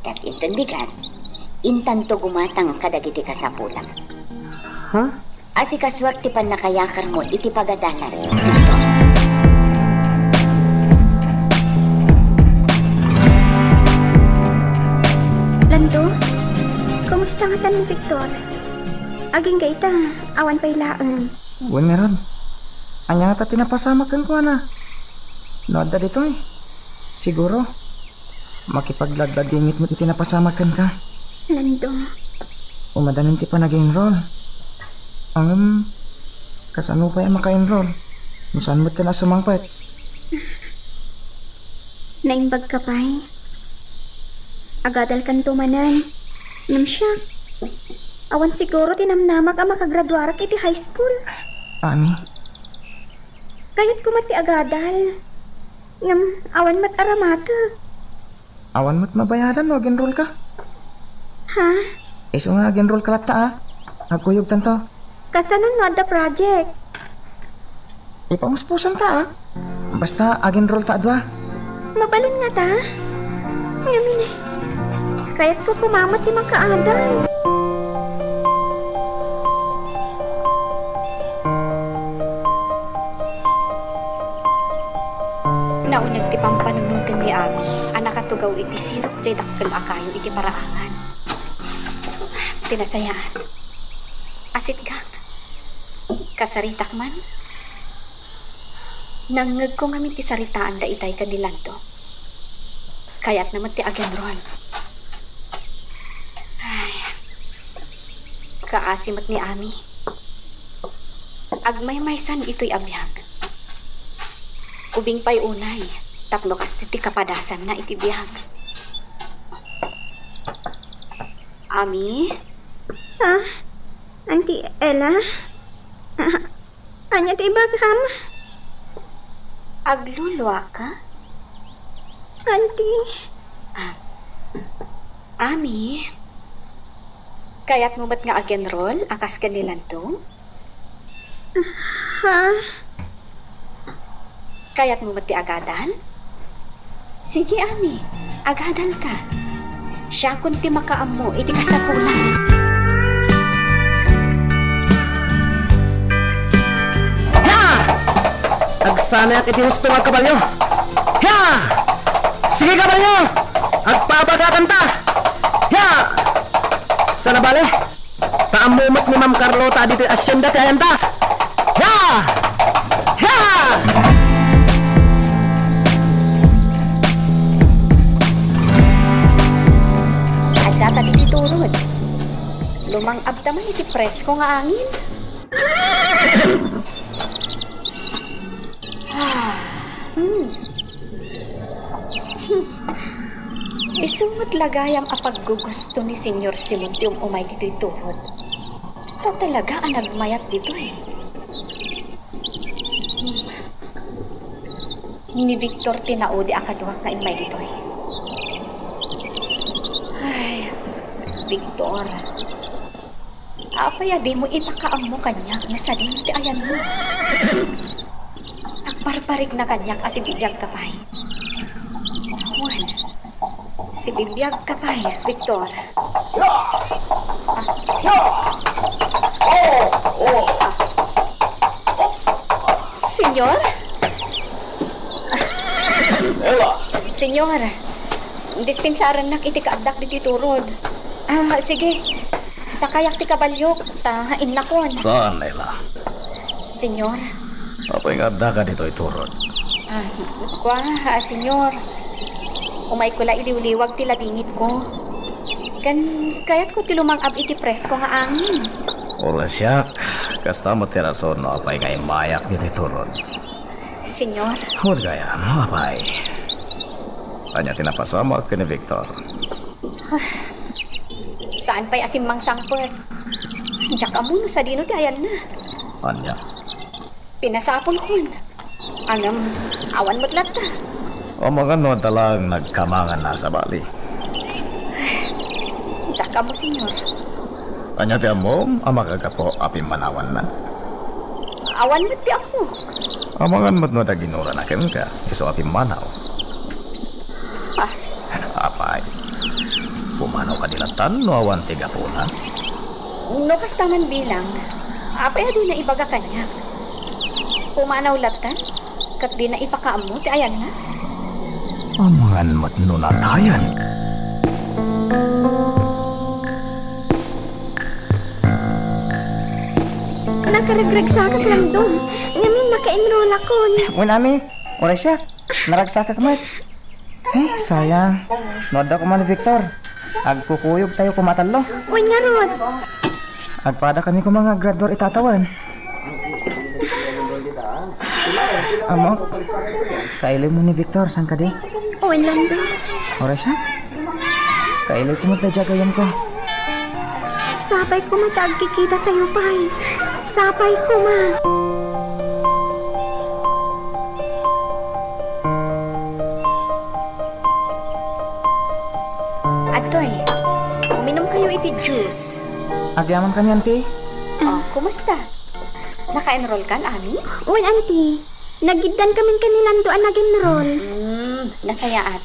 Ket inton bigat, intanto gumatang kadagiti kasapulam. Ha? Asikasuak ti pannakayakarmo iti pagadalan, Victor. Lando, kumusta ngatan ni Victor? Agingga ita, awan pay laeng. Wen ngarud, ania ngata ti napasamak kenkuana? No adda ditoy, siguro, makipagladladingit met iti napasamak kenka. Lando. Umadanin ti panag-enroll. Ngem, kasano pay a maka-enroll no saan met a sumangpet? Naimbagka pay. Agadalkanto manen. Ngem siak, awan siguro ti namnamak a makagraduarak iti high school. Ani? Kayatko met ti agadal. Ngem awan met aramatek. Awan met mabayadan no ag-enroll ka. Ha? Isu nga ag-enroll ka latta, a. Agkuyogtanto. Kasano no adda project? Ipamuspusan ta, a. Basta ag-enroll ta a dua. Mabalin ngata? Ngamin, eh. Kayatko koma met ti makaadal. Nauneg ti pampanunoten ni Ami a nakatugaw iti sirok jay dakkel a kayo iti paraangan. Ti nasayaat, asitgak. Kasaritak man. Nangngegko ngamin ti saritaanda itay ken ni Lando. Kayatna met ti agenrol. Ay, kaasi met ni Ami. Agmaymaysan itoy a biag. Ubing pay unay, tapno kastoy ti kapadasanna iti biag. Ami? Ah, Auntie Ella? Ah, ania ti ibagam? Agluluaka? Auntie? Ah, Ami, kayatmo met nga agenrol a kas ken ni Lando? Ha? Kayatmo met ti agadal? Sige, Ami, agadalka. Siakon ti makaammo iti kasapulan. Ya! Agsanayak iti husto nga kabalio. Ya! Sige, kabalio! Agpabagakanta! Ya! Sana bale? Ta ammo met ni Ma'am Carlota ditoy asyenda ti ayanta. Ya! Ya! Addata ditoy turod. Lumang-abta man iti presko nga angin. Ah, hmm. Hmm. Isu met la gayam a paggugusto ni Señor Simon ti um-umay ditoy turod. Ta talaga a nagmayat ditoy. Hmm. Ni Victor ti naudi a kaduak nga immay ditoy. Ay, Victor. Apay a dimo ipakaammo kaniak no sadino ti ayanmo? Agparparigna kaniak a sibibiagka pay. Wen, sibibiagka pay, Victor. Señor? Ella! Señor, dispensarannak iti kaaddak ditoy turod. Ah, sige. Sakayak ti kabaliok, ta innakon. Saan, Ella? Señor. Apay nga addaka ditoy turod? Ah, kua, ah, Señor. Umayko la iliwliwag ti ladingitko. Ken kayatko ti lumang-ab iti presko nga angin. Uray siak, kasta met ti rason no apay nga immayak ditoy turod. Señor? Wen gayam, apay. Ania ti napasamak ken ni Victor? Ah, saan pay a simmangsangpet. Diak ammo no sadino ti ayanna. Ania? Pinasapulkon. Ngem, awan met latta. Amangan no adda laeng nagkamanganna a sabali. Diak ammo, Señor. Ania ti ammom a makagapu a pimmanawanna? Awan met ti ammo. Amangan met no adda ginurana kenka, isu a pimmanaw. Ah. Apay, pumanaw kadi lattan no awan ti gapuna? No kasta man bilang, apay a dina ibaga kaniak? Pumanaw lattan, ket dina ipakaammo ti ayanna? Amangan met no natayan. Nakaregragsak, Lando. Ngamin, naka-enrollakon. Wen, Ami, uray siak. Naragsakak met. Eh, sayang. No adda koma ni Victor, agkukuyogtayo koma a tallo. Wen ngarud. Agpadakami koma nga aggraduar ita a tawen. Ammok, kailem mo ni Victor, saan kadi? Wen, Lando. Uray siak. Kailem ko met daydiay gayamko. Sapay koma ta agkikitatayo pay. Sapay koma. Adtoy, uminumkayo iti juice. Agyamankami, Auntie. Oh, kumusta? Naka-enrollkan, Ami? Wen, Auntie. Nagiddankamin ken ni Lando a nag-enroll. Hmm, nasayaat.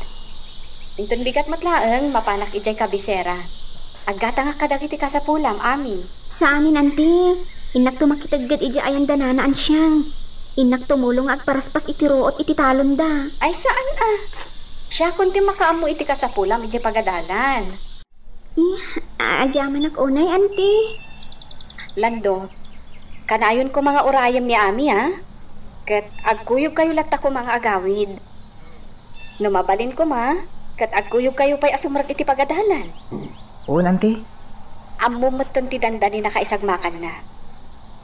Inton bigat met laeng, mapanak idiay kabisera. Aggatangak kadagiti kasapulam, Ami. Saanen, Auntie. Innakto makitegged idiay ayanda Nana Ansiang. Innak tumulong nga agparaspas iti ruot iti talonda. Ay, saan a? Siakon ti makaammo iti kasapulam idiay pagadalan. Eh, agyamanak unay, Auntie. Lando, kanayon koma nga urayem ni Ami, a? Ket agkuyogkayo latta koma nga agawid. No mabalin koma, ket agkuyogkayo pay a sumrek iti pagadalan. Wen, anti. Ammom metten ti dandani nakaisagmakanna.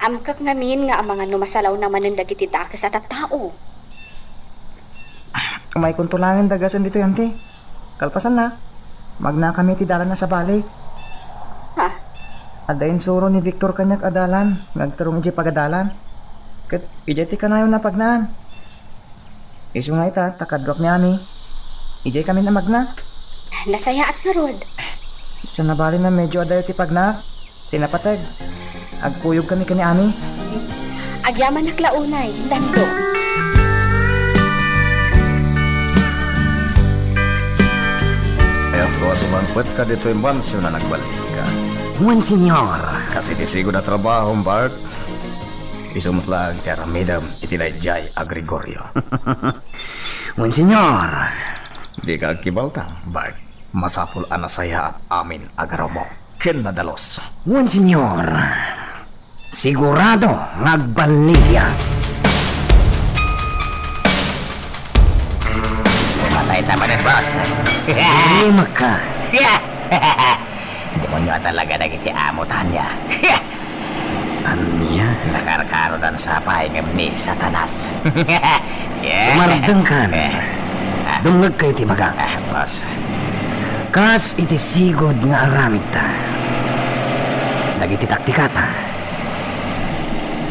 Amkak ngamin nga amangan no masalawna manen dagiti dakes a tattao. Umaykonto laengen da gasen ditoy, anti. Kalpasanna, magnakami ti dalan a sabali. Ha? Adda insuro ni Victor kaniak a dalan nga agturong idiay pagadalan. Ket idiay ti kanayon a pagnaan. Isu nga ita, ta kaduak ni Ami. Idiay kami a magna. Nasayaat ngarud. Sa nabalin a medyo adayo ti pagna, ti napateg. Agkuyog kami ken ni Ami. Agyamanak la unay, Lando. Ay, ako, sumangpet ka ditoy mansyon a nagbalin ka. Wen, senyor. Kas iti sigud a trabahom, Bart. Isu met laeng ti aramidem iti daydiay a Gregorio. Wen, senyor. Dika agkibaltang, Bart. Masapul a nasayaat amin a garumo ken nadalus. Wen, senyor. Sigurado nga agballigiak. Patay ta manen, boss. Rimekka. Demonyo a talaga dagiti amo, Tanya. Ania? Nakarkarodan sa pay ngem ni Satanas. Yeah. Sumardengkan. Eh. Dumngegkayo ti ibagak. Ah, boss. Kas iti sigud nga aramidta, dagiti taktikata,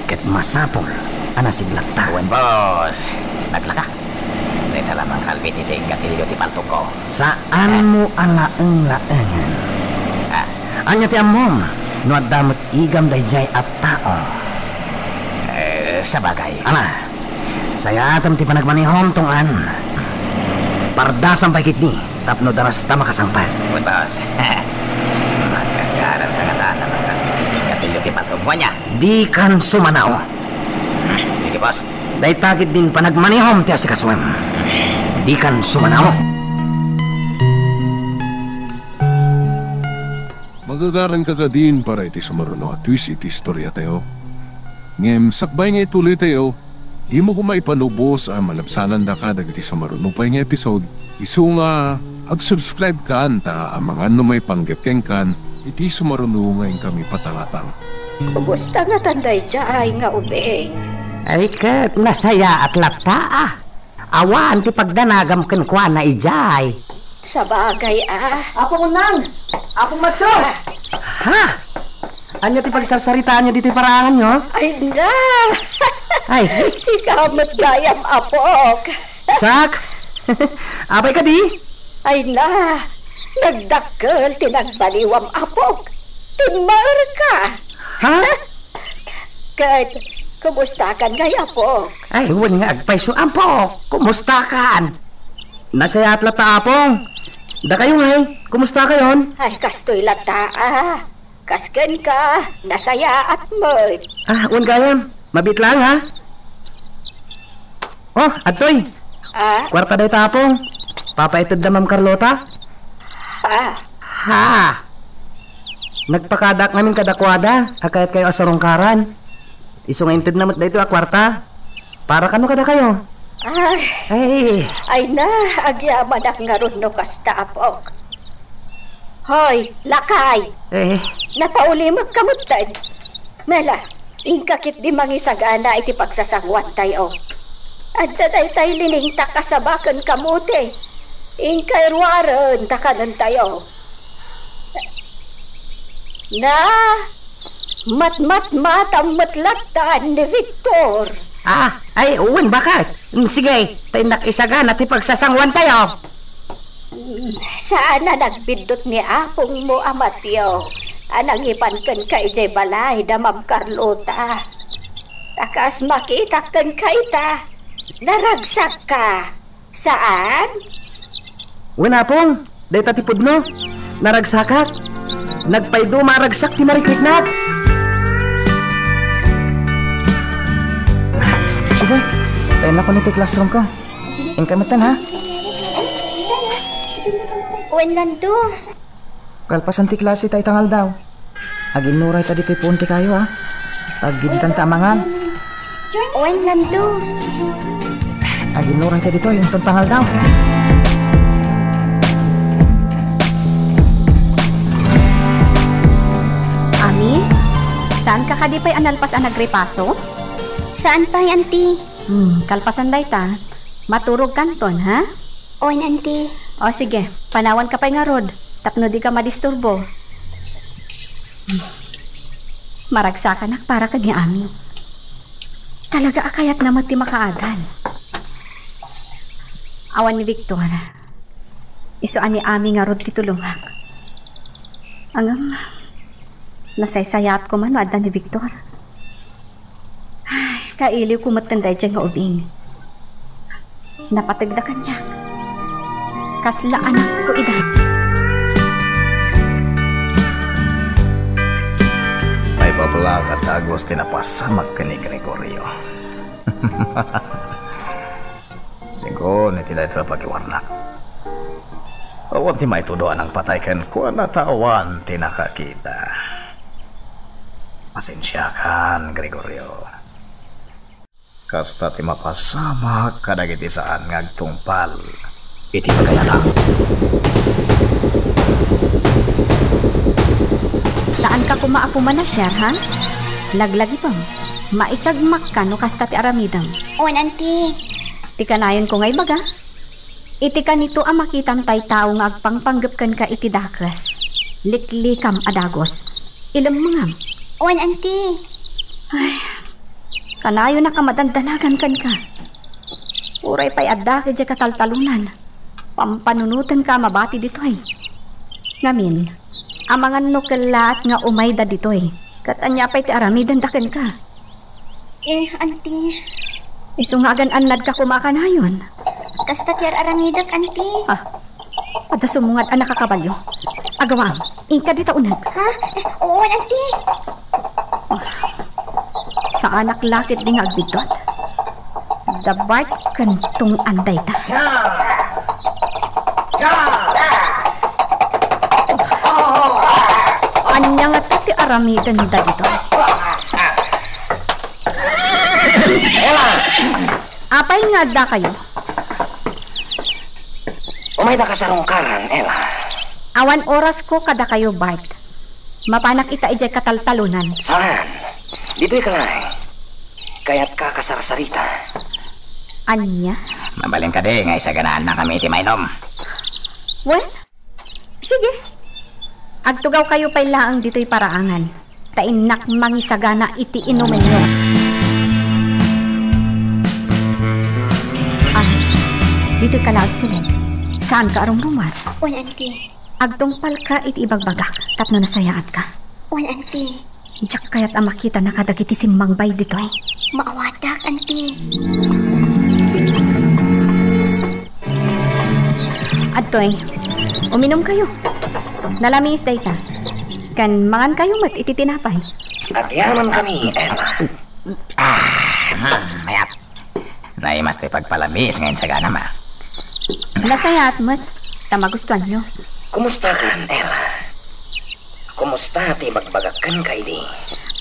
ket masapul a nasiglatta. Wen, boss. Naglaka. Dayta la mangkalbit iti gatilio ti paltogko. Saanmo a laeng-laengen. Ah. Ania ti ammom no adda met igam daydiay a tao? Eh, sabagay. Ala, sayaatem ti panagmanehom, tunggan. Pardasam pay ketdi tapno darasta makasangpet. Wen, boss. Magagalan ka ngata a mangkalbit iti gatilio ti paltogmo, ania? Dikan sumanao. Sige, boss. Dayta ketdin panagmanehom ti asikasuem. Dikan sumanao. Magagaranka kadin para iti sumaruno a twist iti istoriatayo. Ngem sakbay nga ituloytayo, dimo koma ipanubos a malabsanandaka dagiti sumaruno pay nga episode. Isu nga ag-subscribe kan ta amangan no maipanggep kenkan iti sumaruno nga inkami patangatang. Kumusta ngatan daydiay nga ubing? Ay, ket nasayaat latta, a. Awan ti pagdanagam kenkuana idiay. Sabagay, a. Apo Unang! Apo Matcho! Ah. Ha? Ania ti pagsarsaritaanyo ditoy paraanganyo? Ay, na! Ay. Sika met gayam, apok. Sak? Apay kadi? Ay na, nagdakkel ti nagbaliwam, apok. Timmaerka. Ha? Ket, kumustakan ngay, apok? Ay, wen nga agpayso, apok. Kumustakan? Nasayaat latta, apong. Dakayo ngay, kumustakayon? Ay, kastoy latta, a. Kas kenka, nasayaat met. Ah, wen gayam. Mabiit laeng, ha? Oh, adtoy. Ah? Kuarta dayta, apong. Papaited da Ma'am Carlota? Ha? Ha? Nagpakadaak ngamin kadakuada a kayatkayo a sarungkaran. Isu nga intedna met daytoy a kuarta. Para kano kadakayo? Ay. Ay. Ay na, agyamanak ngarud no kasta, apok. Hoy, lakay! Eh. Napaulimekka metten. Mela, inka ketdi mangisagana iti pagsasanguantayo. Adda daytay liningtak a saba ken kamote. Inkay ruaren ta kanentayo. Na, matmatmatam met latta ni Victor. Ah, ay, wen, baket. Mm, sige, ta innak isagana ti pagsasanguantayo. Mm, saan a nagbiddut ni apongmo a Mateo a nangipan kenka idiay balay da Ma'am Carlota. Ta kas makitak kenka ita, naragsakka. Saan? Wen, apong, dayta ti pudno. Naragsakak. Nagpayduma a ragsak ti marikriknak. Sige, tayo na kuno ti classroom ko. Inka metten, ha? Wen, Lando. Kalpasan ti klase ta ita nga aldaw, aginnurayta ditoy puon ti kayo, a. Aggiditan ta amangan. Wen, lanto. Aginnuray ka ditoy, inton pangaldaw. Ami, saan ka kadi pay a nalpas a nagripaso? Saan pay, Auntie. Hmm, kalpasan dayta, maturog kanton, ha? Wen, Auntie. O, sige, panawan ka pay ngarud, tapno di ka madisturbo. Hmm. Maragsakanak para ken ni Ami. Talaga a kayatna met ti makaagan. Awan ni Victor. Isu a ni Ami ngarud ti tulongak. Ngem, nasaysayaat koma no adda ni Victor. Ay, kailiwko met daydiay nga ubing. Napategda kaniak. Kasla anakko ida. Maipablak a dagus ti napasamak ken ni Gregorio. Sigun iti daytoy a pagiwarnak. Awan ti maitudo a nangpatay kenkuana ta awan ti nakakita. Pasensiakan, Gregorio. Kasta ti mapasamak kadagiti saan nga agtungpal iti pagayatam. Saanka koma a pumanasiar, ha? Laglagipem, maisagmakka no kasta ti aramidem. Wen, Auntie. Ti kanayonko nga ibaga, iti kanito a makitam tay tao nga agpangpanggep kenka iti dakes, liklikam a dagus. Ilemmengam. Wen, Auntie. Ay, kanayon a kamadandanagan kenka. Uray pay adda idiay kataltalonan, pampanunotenka a mabati ditoy. Ngamin, amangan no kellaat nga umayda ditoy, ket ania pay ti aramidenda kenka? Eh, Auntie. Isu nga agan-annadka koma kanayon. Kasta ti ar-aramidek, Auntie. Ah, adda sumungad a nakakabalio. Agawaam, inka dita uneg. Ha? Eh, oo, Auntie. Saanak la ketdi nga agbiddut. Da Bart ken tungtong dayta. Ania ngata ti aramidenda ditoy? Ella! Apay nga addakayo? Umayda kasarungkaran, Ella. Awan orasko kadakayo, Bart. Mapanak ita idiay kataltalonan. Saan? Ditoy ka laeng. Kayatka a kasarsarita. Ania? Mabalin kadi nga isaganaannakami iti mainum? Wen, sige. Agtugawkayo pay laeng ditoy paraangan, ta innak mangisagana iti inumenyo. Ah, ditoy ka laeng, Celine. Saanka a rumrumuar? Wen, Auntie. Agtungpalka iti ibagbagak tapno nasayaatka. Wen, Auntie. Diak kayat a makitanaka dagiti simmangbay ditoy. Maawatak, Auntie. Adtoy, uminumkayo. Nalamiis dayta. Ken mangankayo met iti tinapay. Agyamankami, Ella. Ah, hmm, mayat. Naimas ti pagpalamiis nga insaganam, a. Nasayaat met, ta magustuanyo. Kumustakan, Ella? Kumusta ti ibagbagak kenka idi?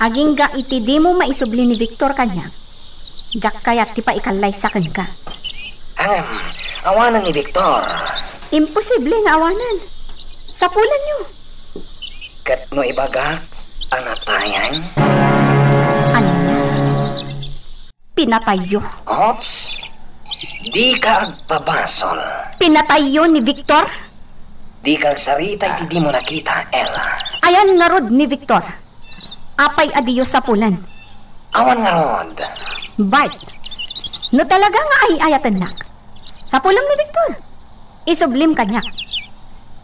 Agingga iti dimo maisubli ni Victor kaniak, diak kayat ti paikallaysa kenka. Ngem, awanen ni Victor. Imposible nga awanen. Sapulanyo. Ket no ibagak a natayan? Ania? Pinatayyo? Oops. Dika agpabasol. Pinatayyo ni Victor? Dika agsarita iti dimo nakita, Ella. Ayan ngarud ni Victor. Apay a diyo sapulen? Awan ngarud. Bart, no talaga nga ay-ayatennak, sapulem ni Victor. Isublim kaniak.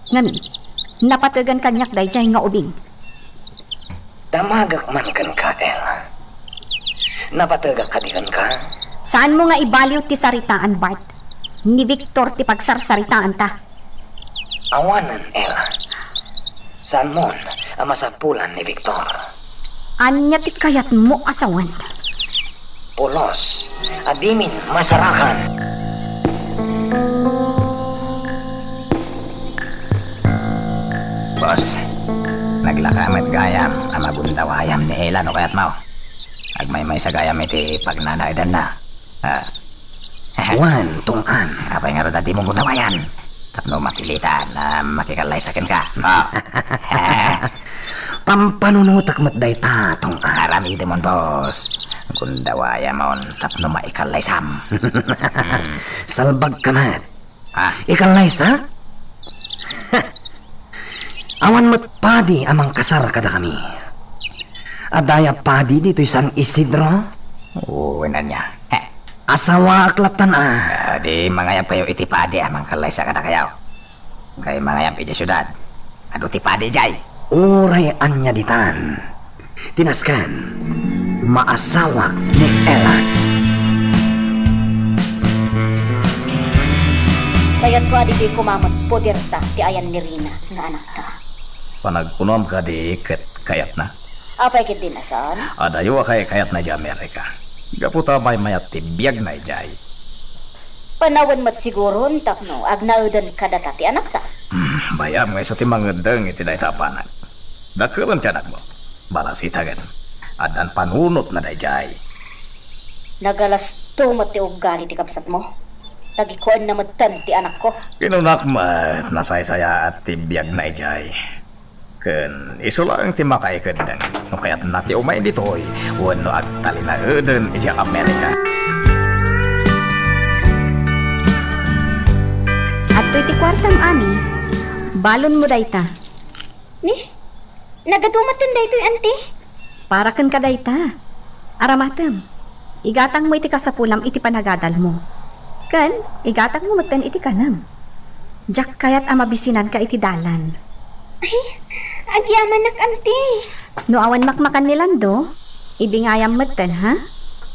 Ngem, napategan kaniak daydiay nga ubing. Damagak man kenka, Ella. Napategak kadi kenka? Saanmo nga ibaliw ti saritaan, Bart. Ni Victor ti pagsarsaritaanta. Awanen, Ella. Saanmon a masapulan ni Victor? Ania ti kayatmo a sawen? Pulos a dimin masarakan. Boss, naglaka met gayam a magundawayam ni Ella no kayatmo. Agmaymaysa gayam iti pagnanaedanna. Ah. Wen, tungpal. Apay ngarud a dimo gudawayan? Tapno mapilitan a makikallaysa kenka. Ah. Pampanunotek met dayta, tungpal. Aramidemon, boss. Gundawayamon tapno maikallaysam. Salbagka met. Ah. Ikallaysa? Awan met padi a mangkasar kadakami. Adda aya padi ditoy San Isidro? Wen, ania? Asawaek lattan a. Ah, di mangayabkayo iti padi a mangkallaysa kadakayo. Kay mangayab idiay siudad. Adu ti padi idiay. Uray ania ditan. Ti nasken, maasawa ni Ella. Kayatko a ditoy koma met poderta ti ayan ni Rina nga anakta. Panagkunuam kadi ket kayatna? Apay ketdi, Nasan? Adayo a kay-, kayatna idiay Amerika. Gapu ta maymayat ti biagna idiay. Panawen met siguron tapno agnaeden kadata ti anakta. Hmm, bayam nga isu ti mangeddeng iti dayta a banag. Dakkelon ti anakmo. Balasitagen. Addan panunotna daydiay. Nagalasto met ti ugali ti kabsatmo. Tagikuenna metten ti anakko. Kinunak met, nasaysayaat ti biagna idiay. Ken isu laeng ti makaikeddeng no kayatna ti umay ditoy wenno agtalinaeden idiay Amerika. Adtoy ti kuartam, Ami. Balonmo dayta. Ni? Nagadu metten daytoy, Anti? Para kenka dayta. Aramatem. Igatangmo iti kasapulam iti panagadalmo. Ken igatangmo metten iti kanem. Diak kayat a mabisinanka iti dalan. Ay, agyamanak, Anti. No awan makmakan ni Lando, ibingayam metten, ha?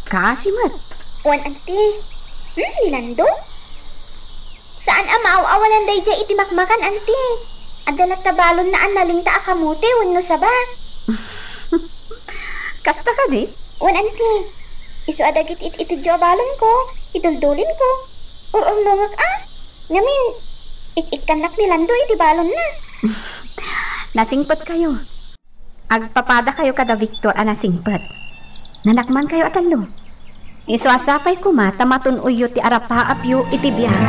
Kaasi met. Wen, Anti. Hmm, ni Lando? Saan a maaw-awanan daydiay iti makmakan, Anti. Adda latta balonna a nalingta a kamote wenno saba. Kasta kadi? Wen, Anti. Isu a dagiti it-itedyo a balonko, iduldulinko, ur-urnongek a. Ngamin, ik-ikkannak ni Lando iti balonna. Nasingpetkayo. Agpapadakayo kada Victor a nasingpet. Nanakmankayo a tallo. Isu a sapay koma ta matun-oyyo ti arapaapyo iti biag.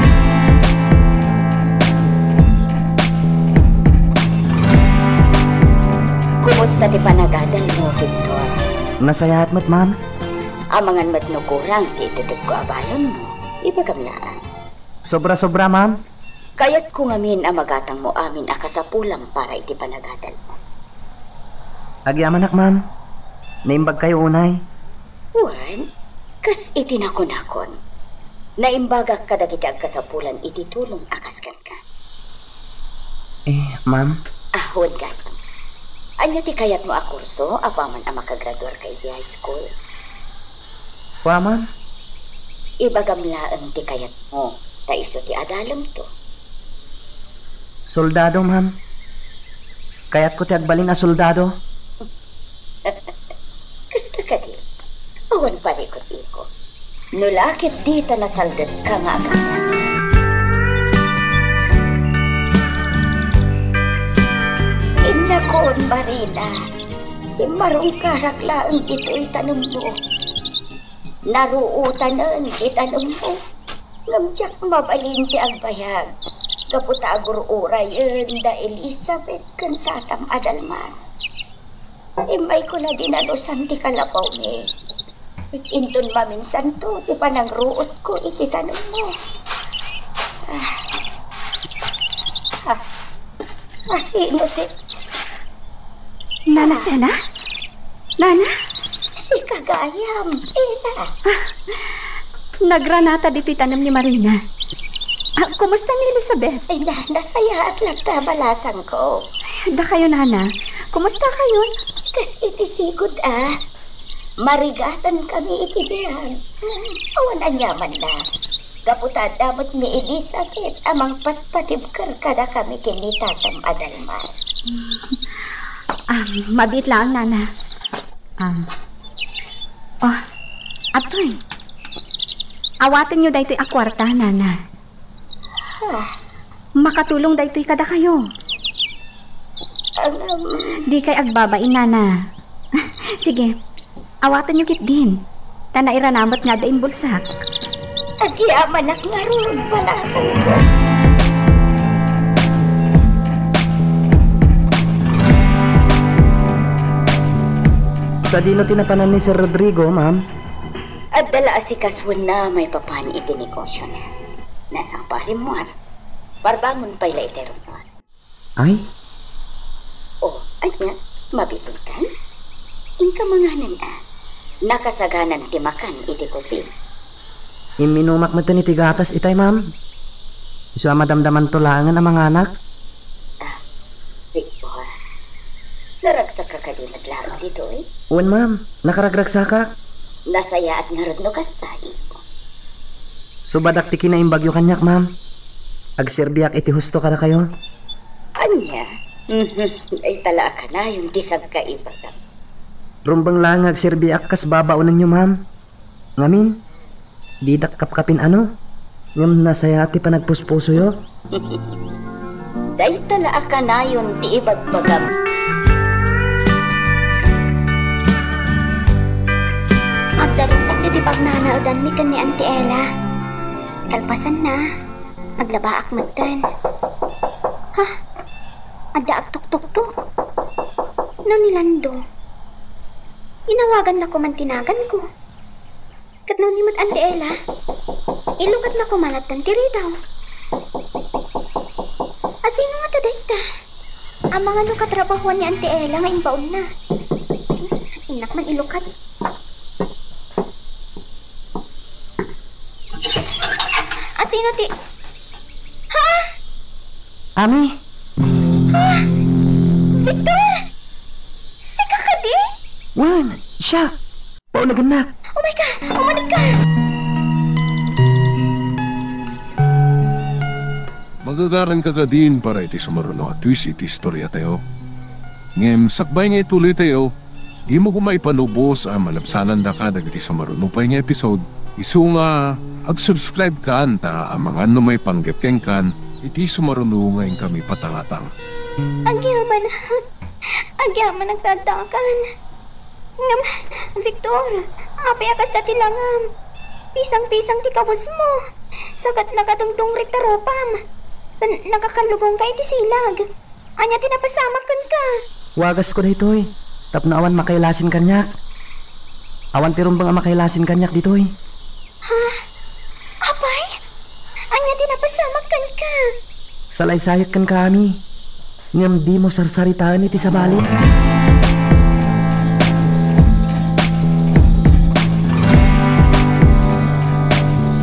Kumusta ti panagadalmo, Victor? Nasayaat met, ma'am. Amangan met no kurang ti itedko a balonmo. Ibagam laeng. Sobra-sobra, ma'am. Kayatko ngamin a magatangmo amin a kasapulam para iti panagadalmo. Agyamanak, ma'am. Naimbagkayo unay. Wen, kas iti nakunakon, naimbagak kadagiti agkasapulan iti tulong a kas kenka. Eh, ma'am? Ah, wen gayam. Ania ti kayatmo a kurso apaman a makagraduarka iti high school? Kua, ma'am? Ibagam laeng ti kayatmo, ta isu ti adalemto. Soldado, ma'am. Kayatko ti agbalin a soldado. Kasta kadi, awan parikut-ikut. No la ket dita nasaldetka nga agana. Innakon, Marina, simmarungkarak laeng ditoy tanemmo. Naruotanen ti tanemmo. Ngem diak mabalin ti agbayag gapu ta agur-urayen da Elizabeth ken tatam a dalmas. Immayko la dinalusan ti kalapawmi. Inton maminsanto ti panangruotko iti tanemmo. Ah. Ah. Asino ti... Nana Sena? Nana? Sika gayam, Ella. Ah, nagranata ditoy tanem ni Marina. Ah, kumusta ni Elizabeth? Ay, na, nasayaat latta balasangko. Dakayo, Nana. Kumusta kayo? Kas iti sigud, ah. Marigatan kami iti biag. Awan aniaman na. Gapu ta adda met ni Elizabeth a mangpatpatibker kadakami ken ni tatam a dalmas. Ah, mabiit laeng, Nana. Um, oh, atoy. Awatenyo daytoy a kuarta, Nana. Ah. Makatulong daytoy kadakayo. Dikay agbabain, Nana. Sige. Awatenyo ketdin, ta nairana met nga adda imbulsak. Agyamanak ngarud, balasanko. Sadino ti napanan ni Sir Rodrigo, ma'am? Adda la asikasuenna maipapan iti negosiona. Nasapa a rimmuar. Parbangon pay la iti rummuar. Ay? O, ania, mabisinkan? Inka manganen a. Nakasaganan ti makan iti kusina. Imminumak metten iti gatas itay, ma'am. Isu a madamdamanto laengen a manganak. Ah, Victor, naragsakka kadi met laeng ditoy? Wen, ma'am. Nakaragragsakak. Nasayaat ngarud no kasta, Iko. Subadak ti kinaimbagyo kaniak, ma'am. Agserbiak iti husto kadakayo. Ania? Mhm. Dayta la a kanayon ti sagkaibagam. Rumbeng laeng nga agserbiak kas babaonenyo, ma'am. Ngamin, didak kapkapin-ano, ngem nasayaat ti panagpuspusoyo. Dayta la a kanayon ti ibagbagam. Agdarusek ditoy pagnanaedanmi ken ni Auntie Ella. Kalpasanna, aglabaak metten. Ha? Adda agtuktuktok. No ni Lando? Inawagannako man ti naganko. Ket no ni met Auntie Ella? Ilukatna koma latta ti ridaw. Asino ngata dayta? Amangan no katrabahoan ni Auntie Ella nga imbaonna. Innak man ilukat. Asino ti... Ha? Ami? Ha? Victor? Sika kadi? Wen, siak. Paulagannak. Umayka! Umalikka! Magagaranka kadin para iti sumaruno a twist iti istoriatayo. Ngem sakbay nga ituloytayo, dimo koma ipanubos a malabsanandaka dagiti sumaruno pay nga episode, isu nga ag-subscribe-kan ta amangan no maipanggep kenkan iti sumaruno nga inkami patangatang. Agyamanak. Agyamanak ta addakan. Ngem, Victor, apay a kasta ti langam? Pisang-pisang ti kawesmo. Sakat nakadungdungrik ta rupam. Tan nakakallubongka iti silag. Ania ti napasamak kenka? Wagasko daytoy, tapno awan makailasin kaniak. Awan ti rumbeng a makailasin kaniak ditoy. Ha? Apay? Ania ti napasamak kenka? Salaysayek kenka, Ami. Ngem dimo sarsaritaen iti sabali.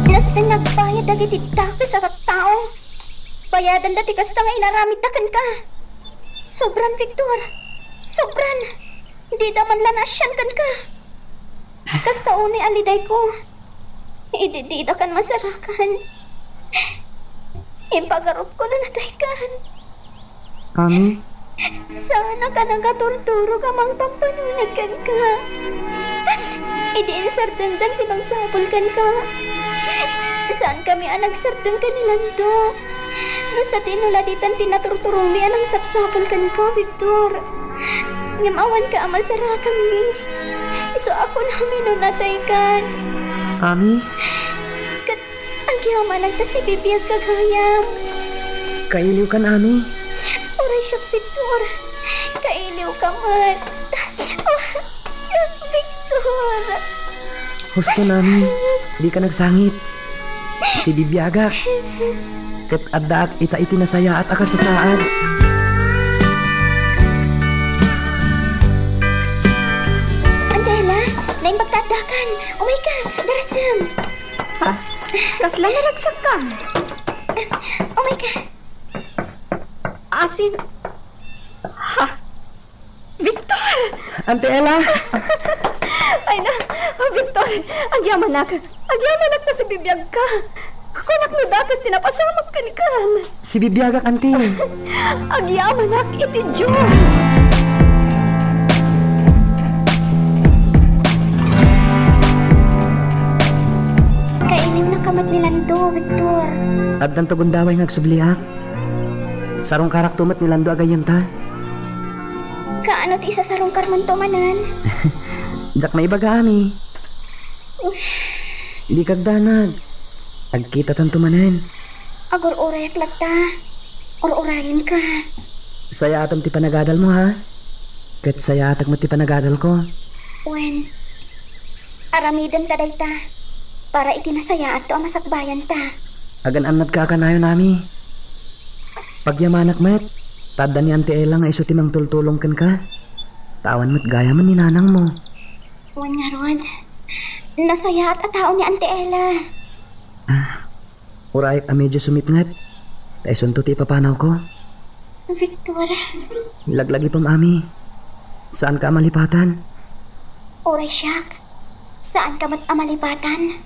Nasken nga agbayad dagiti dakes a tattao. Bayadanda ti kasta nga inaramidda kenka. Sobran, Victor. Sobran. Dida man la naasian kenka. Kasta unay a lidayko. Idi didakan masarakan. Impagarupko no nataykan. Ami? Saanak a nakaturturog a mangpampanuneg kenka. Idi insardengdan ti mangsapul kenka, saankami a nagsardeng ken ni Lando. No sadino la ditan ti naturturongmi a nangsapsapul kenka, Victor. Ngem awanka a masarakanmi. Isu a kunami no nataykan. Ami? Ket agyamanak ta sibibiagka gayam. Kailiwkan, Ami. Uray siak, Victor. Kailiwka met. Victor. Husto, Ami. Dika nagsangit. Sibibiagak. Ket addaak ita iti nasayaat a kasasaad. Auntie Ella, naimbag ta addakan. Umayka, darasem. Ha? Kasla naragsakkam? Umayka. Asin. Ha? Victor! Auntie Ella! Ay na, Victor! Agyamanak! Agyamanak ta sibibiagka! Kunak no dakes ti napasamak kenkam! Sibibiagak, Auntie! Agyamanak iti Dios! Kailiwnaka met ni Lando, Victor. Addanto gundaway nga agsubliak. Sarungkarakto met ni Lando a gayyemta. Kaano ti isasarungkarmonto manen? Diak maibaga, Ami. Dika agdanag. Agkitatanto manen. Agur-urayak latta. Ur-urayenka. Sayaatam ti panagadalmo, ha? Ket sayaatak met ti panagadalko. Wen, aramidenta dayta para iti nasayaatto a masakbayanta. Agan-annadka a kanayon, Ami. Pagyamanak met, ta adda ni Auntie Ella nga isu ti mangtultulong kenka. Ta awan met gayam ni nanangmo. Wen ngarud, nasayaat a tao ni Auntie Ella. Ah, urayak a medyo sumitnget. Ta isunto ti ipapanawko. Victor. Laglagipem, Ami. Saanka a malipatan? Uray siak, saanka met a malipatan.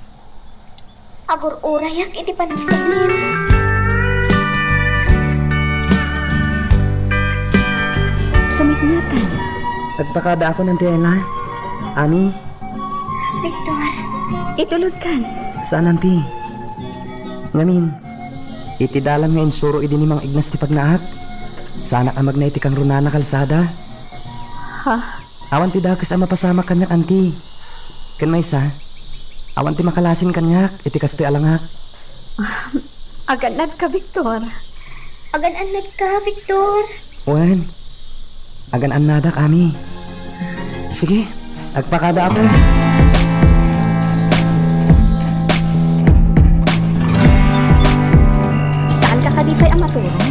Agur-urayak iti panagsublim. Sumitngetan. Agpakadaakon, Auntie Ella. Ami. Victor. Itulodkan. Saan, Auntie? Ngamin, iti dalan nga insuro idi ni Mang Ignas ti pagnaak, saanak a magna iti kangrunaan a kalsada. Ha? Awan ti dakes a mapasamak kaniak, Auntie. Ken maysa, awan ti makalasin kaniak iti kastoy a langak. Agan-annadka, Victor. Agan-annadka, Victor. Wen, agan-annadak, Ami. Sige, agpakadaakon. Saanka kadi pay a maturong?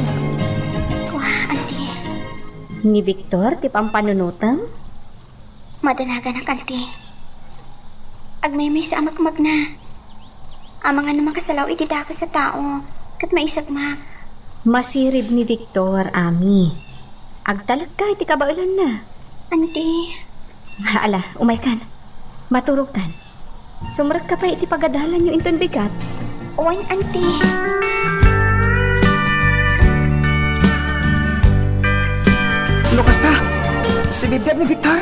Wah, Auntie. Ni Victor ti pampanunotem? Madanaganak, Auntie. Agmaymaysa a makmagna. Amangan a makasalaw iti dakes a tao, ket maisagmak. Masirib ni Victor, Ami. Agtalekka iti kabaelanna. Auntie. Ala, umaykan. Maturogkan. Sumrekka pay iti pagadalanyo inton bigat. Wen, Auntie. No kasta, sibibiag ni Victor?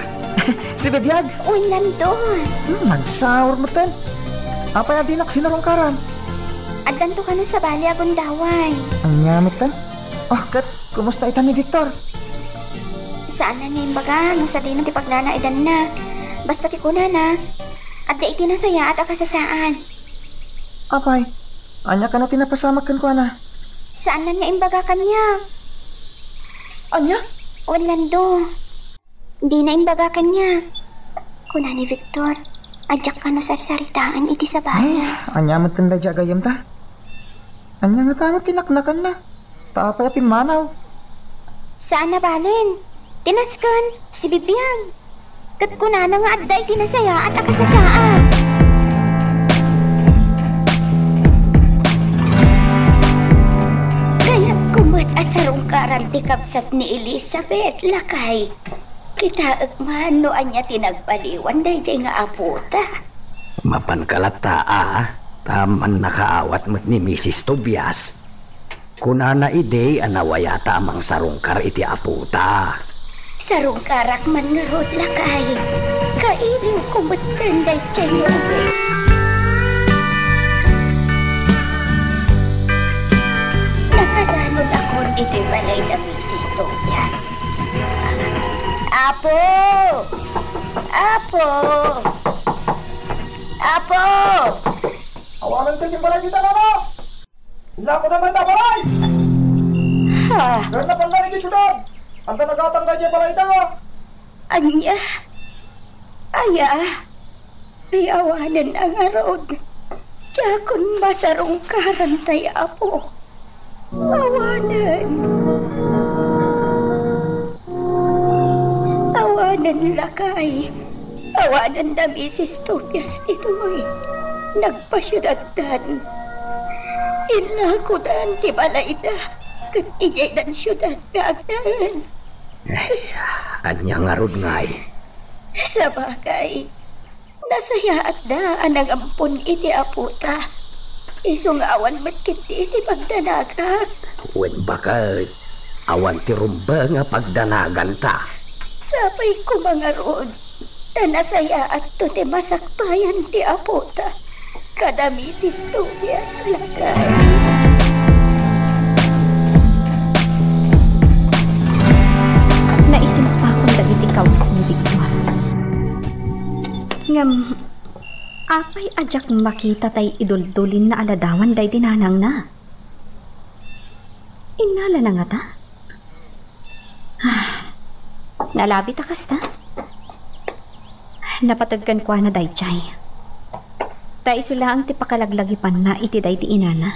Sibibiag? Wen, Nando. Hmm, nagsaur metten. Apay a dinak sinarungkaran? Addanto kano sabali a gundaway. Ania metten? Oh, ket kumusta ita ni Victor? Saan nga imbaga no sadino ti pagnanaidanna. Basta ti kunana, adda iti nasayaat a kasasaad. Apay, ania kano ti napasamak kenkuana? Saan nga imbaga kaniak. Ania? Wen, Nando. Dina imbaga kaniak. Kuna ni Victor, a diak kano sarsaritaen iti sabali. Ay, ania metten daydiay a gayyemta? Ania ngata met ti naknakanna? Ta apay a pimmanaw? Saan a balen. Ti nasken, sibibiag. Ket kunana nga adda iti nasayaat a kasasaad. Kayatko met a sarungkaran ti kabsat ni Elizabeth, lakay. Kitaek man no ania ti nagbaliwan daydiay nga apota. Mapanka latta a, ta mannakaawat met ni Misis Tobias. Kunana idi a nawayata a mangsarungkar iti apota. Sarungkarak man ngarud, lakay. Kailiwko metten daydiay nga ubing. Nakadanonakon iti balay da Misis Tobias. Apo! Apo! Apo! Awanen ti balay dita, Nana! Innakoda mayta a balay! Ha? Ken napanda iti siudad! Anta nagatang daydiay balay ita? Ania? Aya? Ay, awanen a ngarud. Diakon masarungkaran tay Apo. Awanen. Awanen, lakay. Awanen da Misis Tobias ditoy. Nagpasiudaddan. Innakodan ti balayda ket idiaydan siudad nga agnaed. Ay, ania ngarud ngay? Sabagay, nasayaatda a nangampon iti apota. Isu nga awan met ketdi iti pagdanagak. Wen baket, awan ti rumbeng a pagdanaganta. Sapay koma ngarud, ta nasayaatto ti masakbayan ti apota kada Misis Tobias, lakay. Naisimpakon dagiti kawes ni Victor. Ngem, apay a diak makita tay iduldulin na aladawan daydi nanangna? Innalana ngata? Ah, nalabit a kasta. Napateg kenkuana daydiay. Ta isu laeng ti pakalaglagipanna iti daydi inana.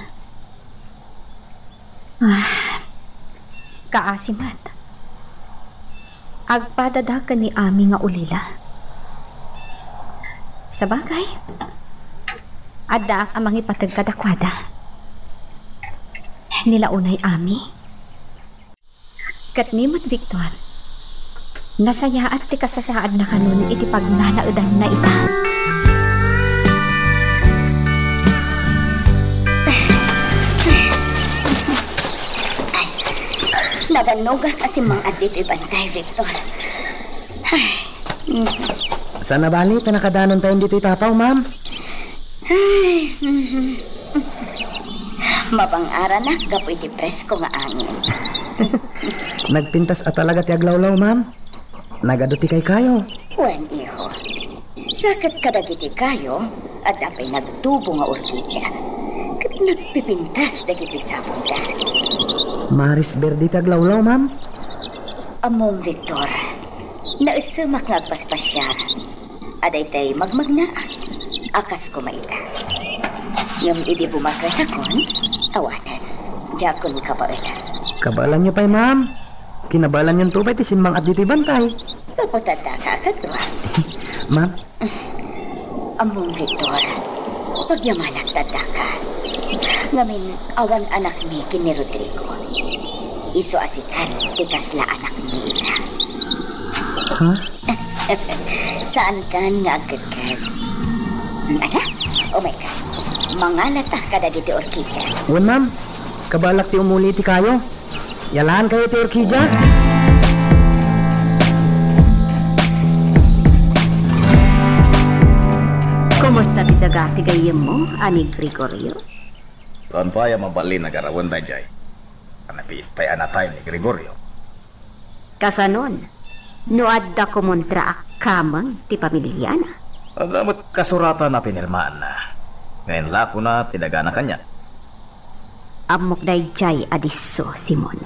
Ah, kaasi met. Agpadada ken ni Ami nga ulila. Sabagay, addaak a mangipateg kadakuada. Ni la unay Ami. Ket ni met Victor, nasayaat ti kasasaadna kanon iti pagnanaedanna ita. Nabannogak a simmang-at ditoy bantay, Victor. Ay, mm. Saan a bale ta nakadanontayon ditoy tapaw, ma'am? Ay, mhm. Mabang-aranak gapu iti presko nga angin. Nagpintas a talaga ti aglawlaw, ma'am. Nagadu ti kaykayo. Wen, iho. Sa ket kadagiti kayo, adda pay nagtubo nga orkidia. Ket nagpipintas dagiti sabongda. Maris Verde ti aglawlaw, ma'am. Ammom, Victor, naesemak nga agpaspasiar a daytay magmagna a kas koma ita. Ngem idi bumakketakon, awanen. Diakon kabaelan. Kabaelanyo pay, ma'am. Kinabaelanyon to pay ti simmang-at ditoy bantay. Gapu ta addaka a kadua. Ma'am? Ammom, Victor, pagyamanak ta addaka. Ngamin, awan anakmi ken ni Rodrigo. Isu a sikan ti kasla anakmi ita. Ha? Saankan nga agkedked. Ala, umayka. Mangalata kadagiti orkidia. Wen, ma'am. Kabaelak ti umuli iti kayo. Yalaan kayo ti orkidia? Kumusta ti daga ti gayyemmo, Ani Gregorio? Saan pay a mabalin a garawen daydiay? Nabiit pay a natay ni Gregorio. Kasanon, no adda kumontra a kameng ti pamiliana? Adda met kasuratan a pinirmaanna. Nga inlakona ti dagana kaniak. Ammok daydiay a disso, Simon.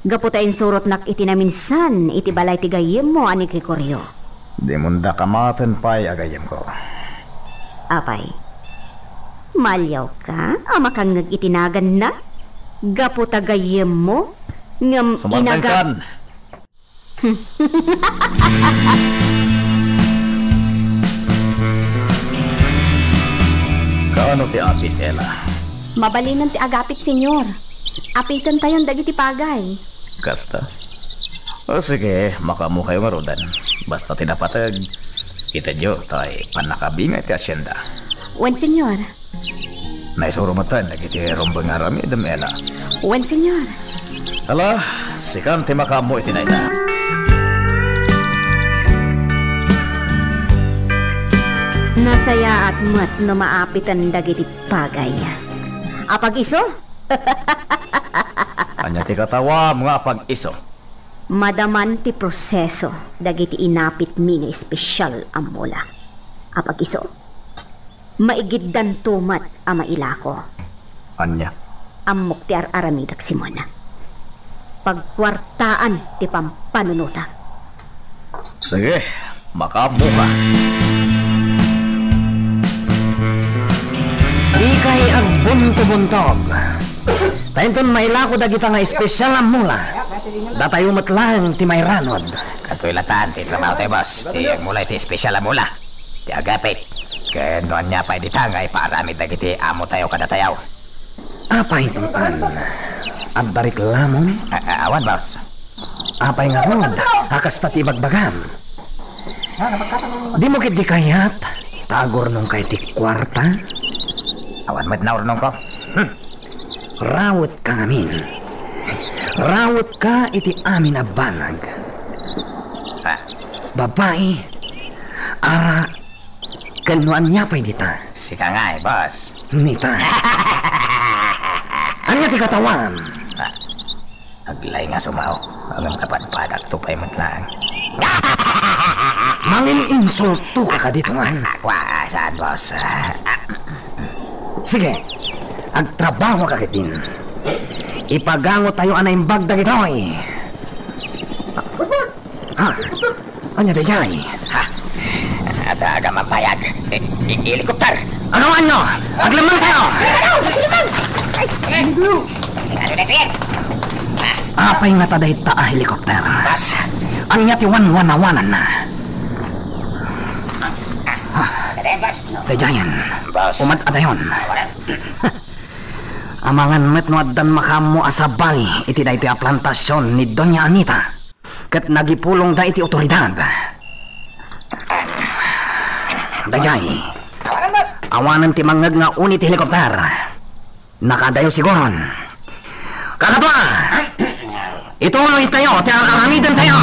Gapu ta insurotnak iti naminsan iti balay ti gayyemmo a ni Gregorio. Dimonda kamaten pay a gayyemko. Apay, maaliawka a makangngeg iti naganna? Gapu ta gayyemmo, ngem inaga- Sumangkankan! Kaano ti apit, Ella? Mabalinen ti agapit, Señor. Apitentayon dagiti pagay. Kasta? O sige, makaammokayo ngaruden. Basta ti napateg, itedyo tay pannakabingay ti hacienda. Wen, Señor. Naisuro metten dagiti rumbeng nga aramidem, Ella. Wen, Señor. Ala, sikan ti makaammo iti dayta. Nasayaat met no maapiten dagiti pagay. Apag-isu? Ania ti katawam nga apag-isu? Madaman ti proseso dagiti inapitmi nga espesial a mula. Apag-isu, maigiddanto met a mailako. Ania? Ammok ti ar-aramidek, Simon. Pagkuartaan ti pampanunotak. Sige, makaammoka. Dikay agbuntobuntog. Ta inton mailako dagita nga espesial a mula, datayo met laeng ti mairanod. Kastoy latan ti trabahotayo, boss. Ti agmula iti espesial a mula. Ti agapit. Ken no ania pay dita nga ipaaramid dagiti amotayo kadatayo. Apay, Tun-an? Adda reklamom? A-, a-, awan, boss. Apay ngarud a kasta ti ibagbagam? Dimo ketdi kayat ta agurnongka iti kuarta? Awan met naurnongko. Hmm. Rawetka ngamin. Rawetka iti amin a banag. Ah. Babai, arak, ken no ania pay dita. Sika ngay, boss. Nita. Ania ti katawam? Ah. Aglay nga sumaok, ngem kapadpadakto pay met laeng. Mangin-insultoka kadi, Tungan? Kua, saan, boss? Sige, agtrabahoka ketdin. Ipagangotayo a naimbag dagitoy. Ha? Ania daydiay? Ha? Adda agamampayag. I-, i-, helicopter! Agawanyo! Aglemmengtayo! Apay ngata dayta a helicopter? Boss. Ania ti wanwanawananna? Ha? Daydiayen. Boss. Umad-adayon. Amangan met no addan makaammo a sabali iti daytoy a plantasion ni Doña Anita. Ket nagipulongda iti otoridad. Daydiay, awanen ti mangngeg nga uni ti helikopter. Nakaadayo siguron. Kakadua, ituloytayo ti ar-aramidentayo.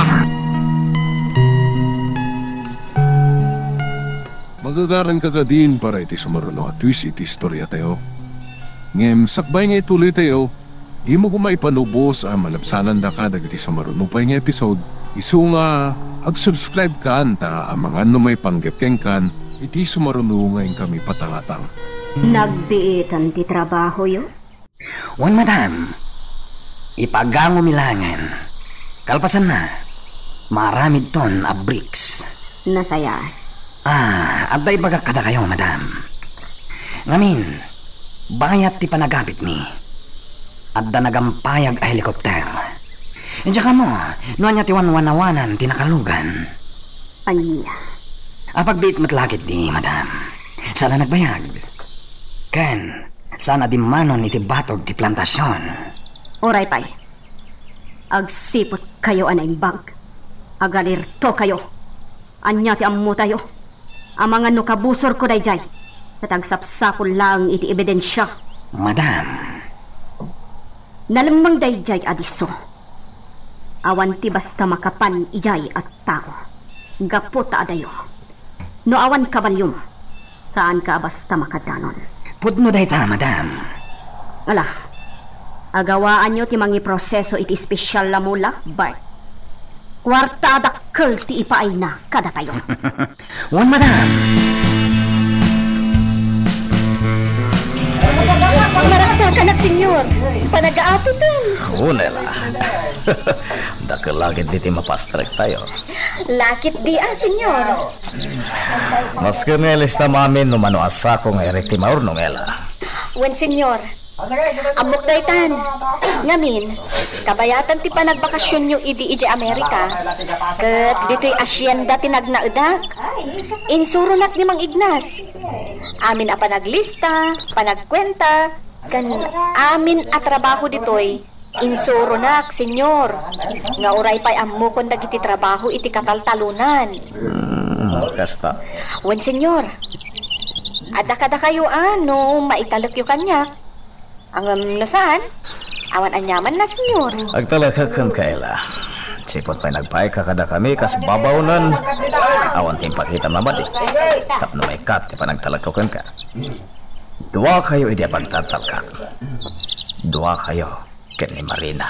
Magagaranka kadin para iti sumaruno a twist iti istoriatayo. Ngem sakbay nga ituloytayo, dimo koma ipanubos a malabsanandaka dagiti sumaruno pay nga episode, isu nga ag-subscribe kan ta amangan no maipanggep kenkan iti sumaruno nga inkami patangatang. Nagbiitan ti trabahoyo? Wen, madam. Ipagangomi laengen. Kalpasanna, maaramidton a bricks. Nasayaat. Ah, adda ibagak kadakayo, madam. Ngamin, bayat ti panagapitmi. Adda nagampayag a helikopter. Diak ammo no ania ti wanwanawanan ti nakalugan. Ania? Apagbiit met la ketdi, madam. Saan a nagbayag. Ken, saan a dimmanon iti batog ti plantasion. Uray pay, agsiputkayo a naimbag. Agalirtokayo. Ania ti ammotayo? Amangan no kabusorko daydiay, ket agsapsapul laeng iti ebidensia. Madam. Nalemmeng daydiay a disso. Awan ti basta makapan idiay a tao. Gapu ta adayo. No awan kabaliom, saanka a basta makadanon. Pudno dayta, madam. Ala, agawaanyo ti mangiproseso iti espesyal a mula, Bart. Kuarta a dakkel ti ipaayna kadatayo. Wen, madam. Maragsakanak, senyor. Panagaapiten. Unay la. Dakkel la ketdi ti mapastrektayo. La ketdi a, senyor. Masken nga ilistam amin no mano a sako nga irik ti maurnong, Ella. Wen, senyor. Ammok daytan. Ngamin, kabayatan ti panagbakasionyo idi idiay Amerika, ket ditoy asienda ti nagnaedak. Insuronak ni Mang Ignas. Amin a panaglista, panagkuenta, ken amin a trabaho ditoy, insuronak, senyor, nga uray pay ammokon dagiti trabaho iti kataltalonan. Hmm, kasta. Wen, senyor. Adda kadakayo a no maitalekyo kaniak. Ngem no saan, awan aniamanna, senyor. Agtalekak kenka, Ella. Sipud pay nagpaayka kadakami kas babaonen, awan ti impakitam a madi. Tapno maikkat ti panagtalekko kenka. Duakayo idi a pagtatalkak. Duakayo ken ni Marina.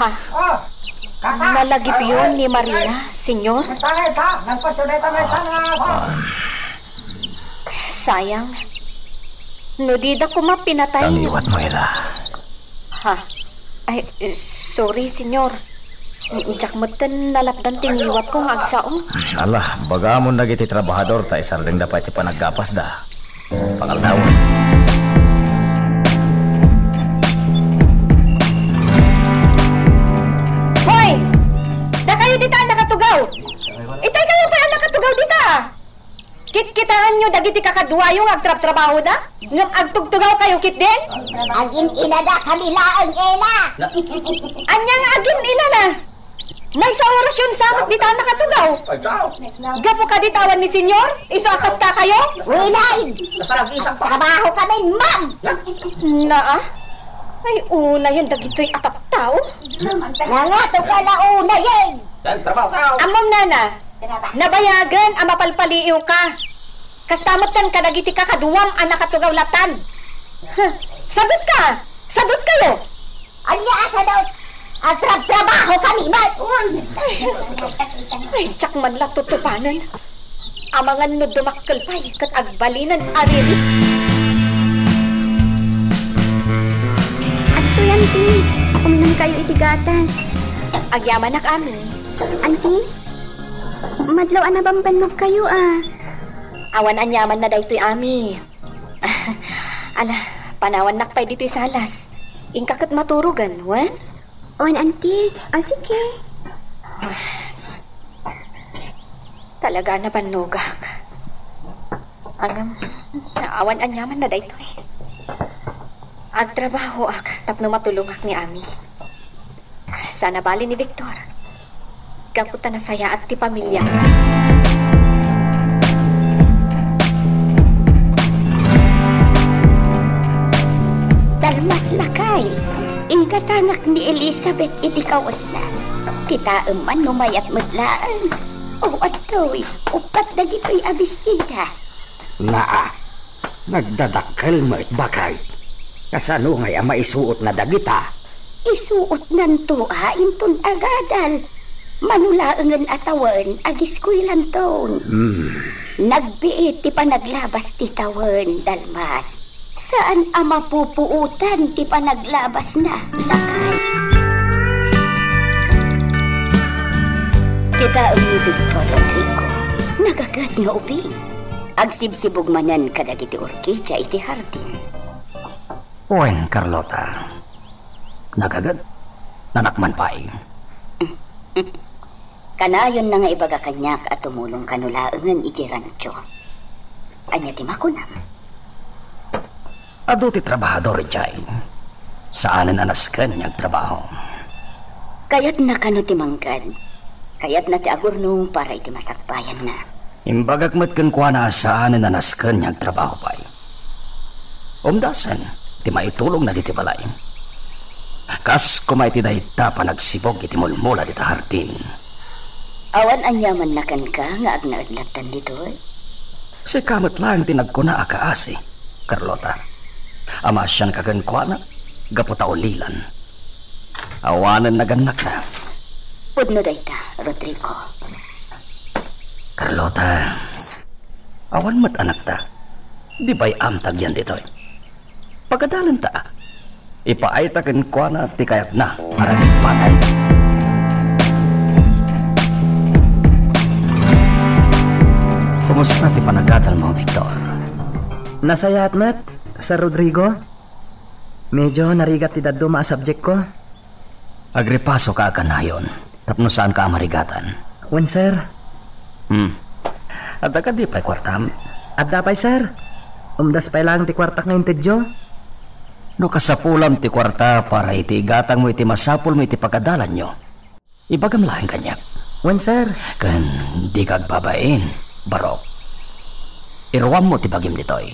Ha? Nalagipyo ni Marina, senyor? Ah, sayang. No dida koma pinatay. Tangiwatmo, Ella. Ha? Ay, sorry, senyor. Diak metten nalapdan ti ngiwatko nga agsao. Ala, bagamon dagiti trabahador ta isardengda pay ti panaggapasda. Pangaldawen. Hoy! Dakayo dita a nakatugaw! Itay kayo pay a nakatugaw dita! Kitkitaenyo dagiti kakaduayo nga agtrabtrabahoda, ngem agtugtugaw kayo ketdin? Agin-inada kami laeng, Ella. Ania nga agin-inana? Maysa a orasyon sa met dita a nakatugaw. Gapu kadi ta awan ni Senyor, isu a kasta kayo? Unayen! Trabaho kami, ma'am! Naa? Ay, unayen dagitoy a tattao. Nangato ka la unayen! Ammom, nana, nabayagen a mapalpaliiwka. Kasta met ken kadagiti kakaduam a nakatugaw latan. Huh, sadut ka! Sadut kayo! Ania a sadut? Agtrabtrabaho kami met! Ay, diak man la tutupanen. Amangan no dumakkel pay ket agbalinen a riri. Adtoy, Auntie. Uminumkayo iti gatas. Agyamanak, Ami. Auntie, madlaw a nabambannogkayo, a. Awan aniamanna daytoy, Ami. Ala, panawannak pay ditoy salas. Inka ket maturogen, wen? Wen, Auntie. O, sige. Talaga a nabannogak. Ngem, awan aniamanna daytoy. Agtrabahoak tapno matulongak ni Ami. Saan a bali ni Victor. Gapu ta nasayaat ti pamilya. Dalmas, lakay, igatangak ni Elizabeth iti kawesna. Kitaem man no mayat met laeng. O, adtoy, uppat dagitoy a bestida. Naa, nagdadakkel met, baket. Kasano ngay a maisuotna dagita? Isuotnanto a inton agadal. Mano laengen a tawen, agiskuelanton. Hmm. Nagbiit ti panaglabas ti tawen, Dalmas. Saan a mapupuotan ti panaglabasna, lakay. Kitaem ni Victor, Rodrigo, nagaget nga ubing. Agsibsibug manen kadagiti orkidia iti hardin. Wen, Carlota. Nagaget. Nanakman pay. Kanayonna nga ibaga kaniak a tumulong kano laengen iti rancho. Ania ti makunam? Adu ti trabahador idiay. Saanen a nasken nga agtrabaho. Kayatna kano ti manggad. Kayatna ti agurnong para iti masakbayanna. Imbagak met kenkuana a saanen a nasken nga agtrabaho pay. Umdasen ti maitulongna ditoy balay. Kas koma iti dayta panagsibug iti mulmula dita hardin. Awan aniamanna kenka nga agnaed lattan ditoy? Sika met laeng ti nagkuna a kaasi, Carlota. Amasianka kenkuana gapu ta ulilan. Awanen nagannakna. Pudno dayta, Rodrigo. Carlota, awan met anakta. Di pay amta agyan ditoy. Pagadalenta. Ipaayta kenkuana ti kayatna a ragipatan. Kumusta ti panagadalmo, Victor? Nasayaat met, Sir Rodrigo. Medyo narigat ti dadduma a subjectko. Agripasoka a kanayon tapno saanka a marigatan. Wen, sir. Hmm. Adda kadi pay kuartam? Adda pay, sir. Umdas pay laeng ti kuartak nga intedyo. No kasapulam ti kuarta para iti igatangmo iti masapulmo iti pagadalanyo, ibagam laeng kaniak. Wen, sir. Ken dika agbabain, Barok. Iruammo ti bagim ditoy.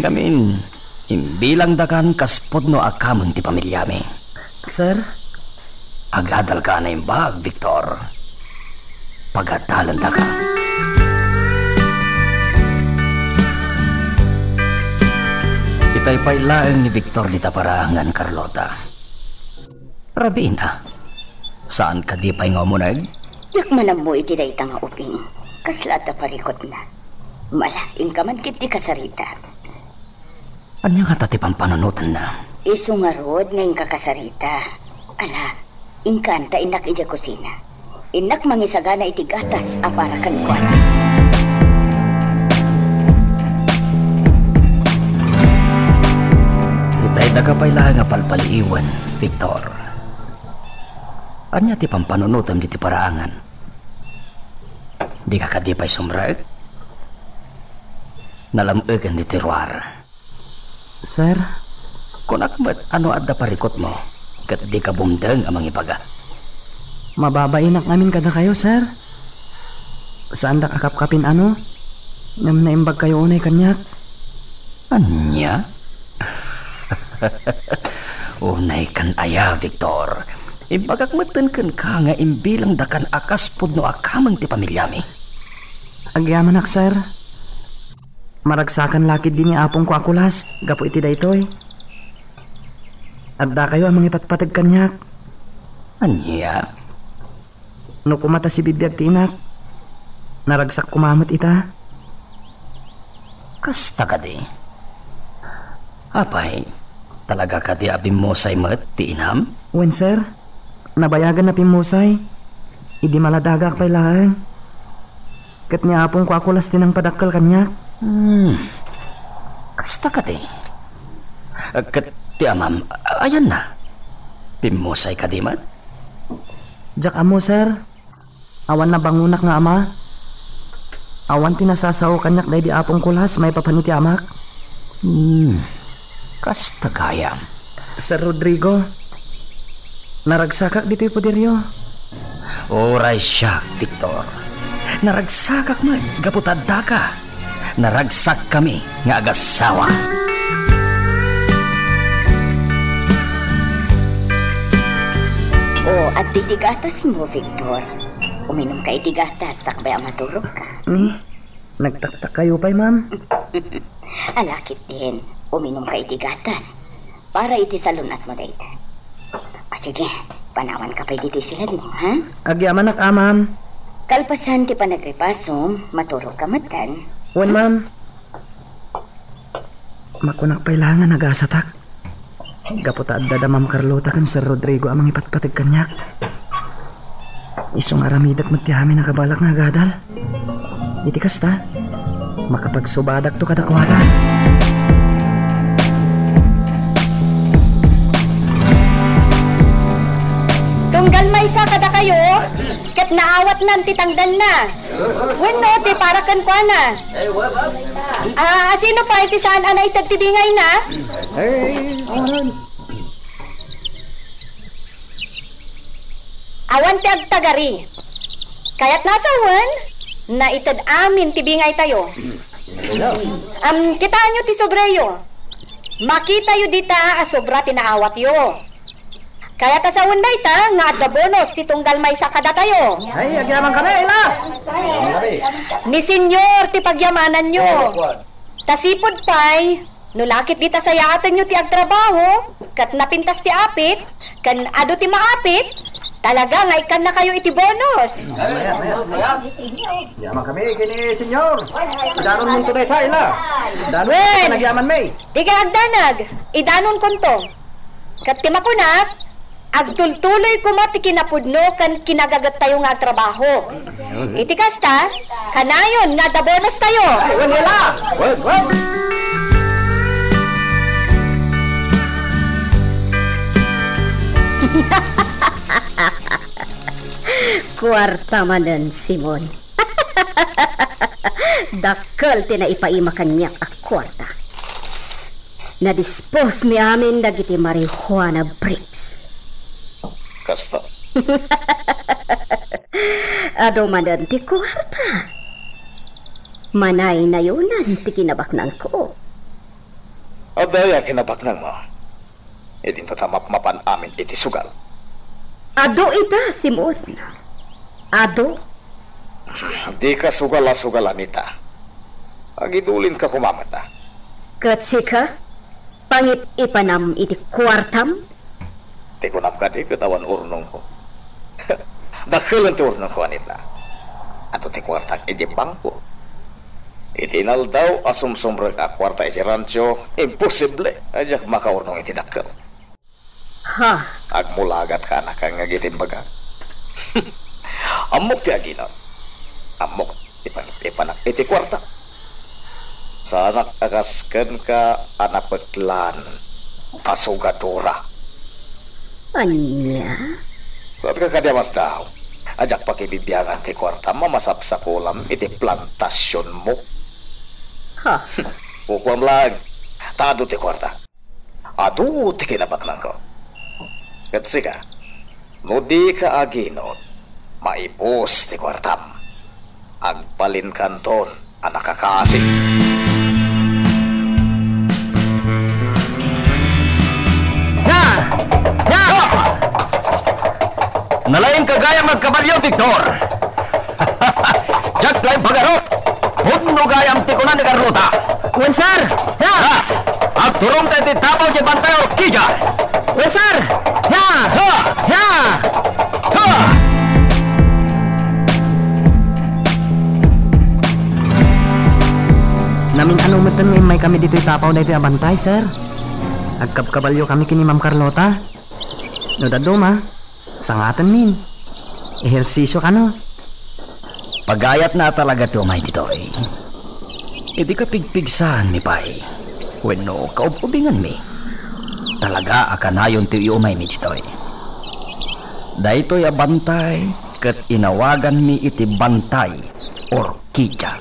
Ngamin, imbilangdakan kas pudno a kameng ti pamiliami. Sir? Agadalka a naimbag, Victor. Pagadalandaka. Itay pay laeng ni Victor dita paraangan, Carlota. Rabiin a. Saan kadi pay nga umuneg? Diak man ammo iti dayta nga ubing. Kasla adda parikutna. Mala, inka man ketdi kasarita. Ania ngata ti pampanunotanna? Isu ngarud nga inka kasarita. Ala, inkan ta innak idiay kusina. Innak mangisagana iti gatas a para kenkuana. Itay daka pay laeng a palpaliiwen, Victor. Ania ti pampanunotem diti paraangan? Dika kadi pay sumrek? Nalam-eken ditoy ruar. Sir? Kunak met a no adda parikutmo, ket dika bumdeng a mangibaga. Mababainak ngamin kadakayo, sir. Saandak a kapkapin, ano? Ngem naimbagkayo unay kaniak. Ania? Unaykan aya, Victor? Imbagak metten kenka nga imbilangdakan a kas pudno a kameng ti pamiliami. Agyamanak, sir. Maragsakan la ketdi ni apongko a kulas gapu iti daytoy. Addakayo a mangipatpateg kaniak. Ania? No koma ta sibibiag ti inak, naragsak koma met ita. Kasta kadi? Apay, talaga kadi a bimmusay met ti inam? Wen, sir. Nabayagan a bimmusay. Idi maladagak pay laeng. Ket ni apongko a kulas ti nangpadakkel kaniak. Hmm. Kasta kadi? Ket ti amam, ayanna? Bimmusay kadi met? Diak ammo, sir. Awan nabangonak nga ama. Awan ti nasasao kaniak daydi apong kulas maipapan iti amak. Hmm, kasta gayam. Sir Rodrigo, naragsakak ditoy poderyo. Uray siak, Victor. Naragsakak met gapu ta addaka. Naragsakkami nga agasawa. O, adda iti gatasmo, Victor. Uminumka iti gatas sakbay a maturogka. Hmm? Nagtaktakkayo pay, ma'am? Ala ketdin, uminumka iti gatas. Para iti salun-atmo dayta. O sige, panawanka pay ditoy siledmo, ha? Agyamanak, a, ma'am. Kalpasan ti panagripasom, maturogka metten. Wen, ma'am. Makunak pay laeng a nagasatak. Gapu ta adda da Ma'am Carlota ken Sir Rodrigo a mangipatpateg kaniak. Isu nga aramidek met ti amin a kabalak nga agadal. Iti kasta, makapagsubadakto kadakuada. Tunggal maysa kadakayo, ket naawatnan ti tangdanna. Wenno ti para kenkuana. Ah, asino pay ti saan a naited ti bingayna? Eh, awan. Awan ti agtagari. Kayatna a sawen, naited amin ti bingaytayo. Am, kitaenyo ti sobreyo. Makitayo dita a sobra ti naawatyo. Kayat a sawen dayta nga adda bonus ti tunggal maysa kadatayo. Ay, agyamankami, Ila! Ni Señor ti pagyamananyo. Ta sipud pay, no lakit dita sayaatenyo ti agtrabaho, ket napintas ti apit, ken adu ti maapit, talaga nga ikkannakayo iti bonus. Agyamankami ken ni Señor. Idanonmonto dayta, Ila. Idanonmonto. Wen, nagyamanmi. Dika agdanag, idanonkonto. Ket ti makunak, agtultuloy koma ti kinapudno ken kinagagettayo nga agtrabaho. Iti kasta, kanayon nga adda bonustayo. Ay, wen, wala. Wen, wen. Kuarta manen, Simon. Dakkel ti naipaima kaniak a kuarta. Nadisposmi amin dagiti marijuana bricks. Kasta. Adu manen ti kuarta. Manaynayonan ti kinabaknangko. Adda aya kinabaknangmo? Idinto ta mapmapan amin iti sugal. Adu ita, Simon. Adu. Dika sugal a sugal, Anita. Agidulinka koma met, a. Ket sika, pangip-ipanam iti kuartam? Ti kunam kadi ket awan urnongko. Dakkelen ti urnongko, Anita. Adu ti kuartak idiay bangko. Iti inaldaw a sumsumrek a kuarta idiay rancho, imposible a diak makaurnong iti dakkel. Ha? Agmulagatka, anakang, nga agitimbagak. Ammok ti aginot. Ammok ti pangip-ipanak iti kuarta. Saanak a kas kenka a napeklan a sugadora. Ania? Saanka kadi a masdaw a diak pakibibiangan ti kuartam a masapsakulam iti plantasionmo? Ha? Kukuam laeng, ta adu ti kuarta. Adu ti kinabaknangko. Ket sika, no dika aginot, maibus ti kuartam. Agbalinkanton a nakakasi. Na! Na! Nalaingka gayam agkabalio, Victor. Diak laeng pagarup. Pudno gayam ti kuna ni Carlota. Wen, sir. Ya! Ha! Agturongta iti tabaw ti Bantay Orquídea. Wen, sir. Ya! Ha! Ya! Ken nga immay kami ditoy tapaw daytoy a bantay, sir. Agkabkabalyo kami ken ni Ma'am Carlota. No dadduma, sangatenmin. Ehersisio kano. Pagayatna a talaga ti umay ditoy. Idi kapigpigsaanmi pay wenno kaub-ubinganmi, talaga a kanayon ti iumaymi ditoy. Daytoy a bantay ket inawaganmi iti bantay orkidia.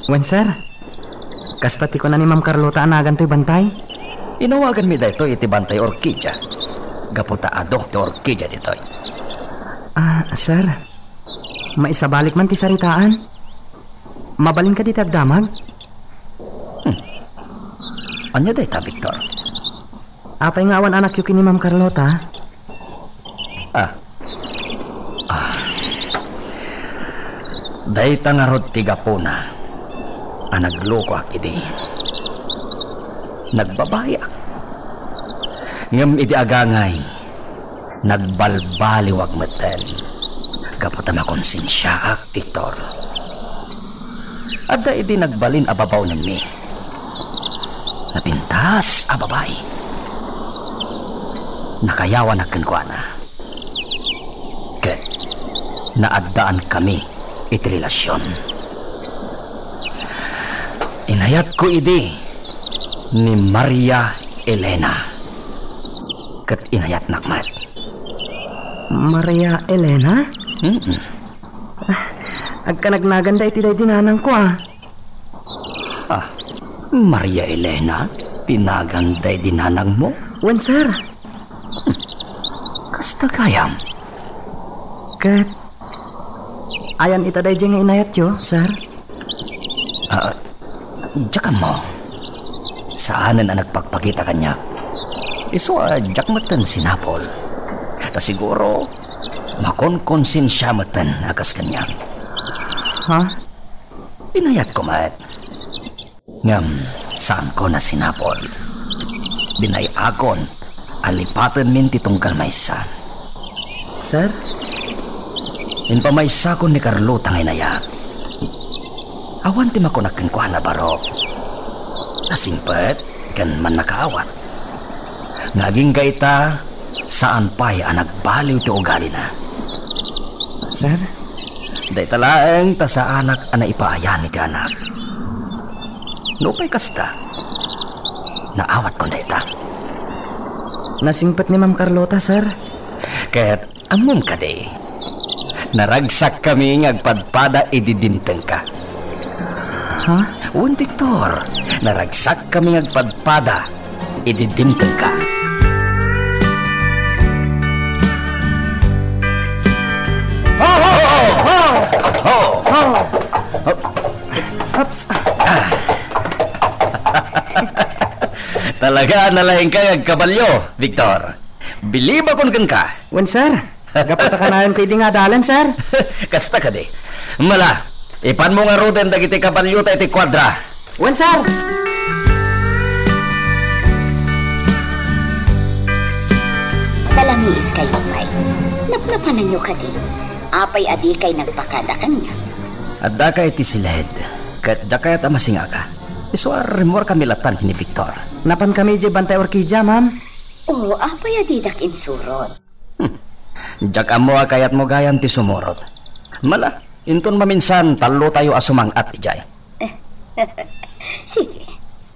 Wen, sir. Kasta ti kuna ni Ma'am Carlota a nagantoy bantay? Inawaganmi daytoy iti bantay orkidia gapu ta adu ti orkidia ditoy. Ah, sir. Maisabalik man ti saritaan. Mabalin kadi ti agdamag? Hmm. Ania dayta, Victor? Apay nga awan anakyo ken ni Ma'am Carlota? Ah. Ah. Dayta ngarud ti gapuna a naglukoak idi. Nagbabaiak. Ngem idi agangay, nagbalbaliwak metten gapu ta makonsensiaak, Victor. Adda idi nagbalin a babaonenmi. Napintas a babai. Nakayawanak kenkuana. Ket naaddaan kami iti relasion. Inayatko idi ni Maria Elena. Ket inayatnak met. Maria Elena? Mm-mm. Ah, agkanagnagan daydi nanangko, ah. Ah, Maria Elena, ti nagan daydi nanangmo? Wen, sir. Kasta gayam. Ket, ayan ita daydi nga inayatyo, sir? Ah, diak ammo. Saanen a nagpakpakita kaniak. Isu a diak metten sinapol. Ta siguro, makonkonsensia metten a kas kaniak. Ha? Inayatko met. Ngem saanko a sinapol. Binay-akon a lipatenmin ti tunggal maysa. Sir? Impamaysakon ni Carlota nga inayat. Awan ti makunak kenkuana, barok. Nasingpet ken mannakaawat. Nga agingga ita, saan pay a nagbaliw ti ugalina. Sir? Dayta laeng ta saanak a naipaayani ti anak. Nupay kasta, naawatkon dayta. Nasingpet ni Ma'am Carlota, sir. Ket ammom kadi, naragsakkami nga agpadpada idi dimtengka. Ha? Wen, Victor, naragsakkami nga agpadpada idi dimtengka. Ho, ho, ho! Ho! Ho! Ups. Talaga, nalaingka nga agkabalio, Victor. Bilibakon kenka. Wen, sir. Gapu ta kanayon ko idi nga adalan, sir. Kasta kadi. Mala, ipanmo ngaruden dagiti kabaliota iti kuadra. Wen, sir. Palamiiskayo pay. Napnapananyo kadi? Apay a dikay nagpakada kaniak? Addaka iti siled, ket diak kayat a masingaga. Isu a rimmuarkami latan ken ni Victor. Napankami idiay Bantay Orkidia, ma'am. O, apay a didak insurot? Hmm. Diak ammo a kayatmo gayam ti sumurot. Mala, inton maminsan, tallotayo a sumang-at idiay. Sige.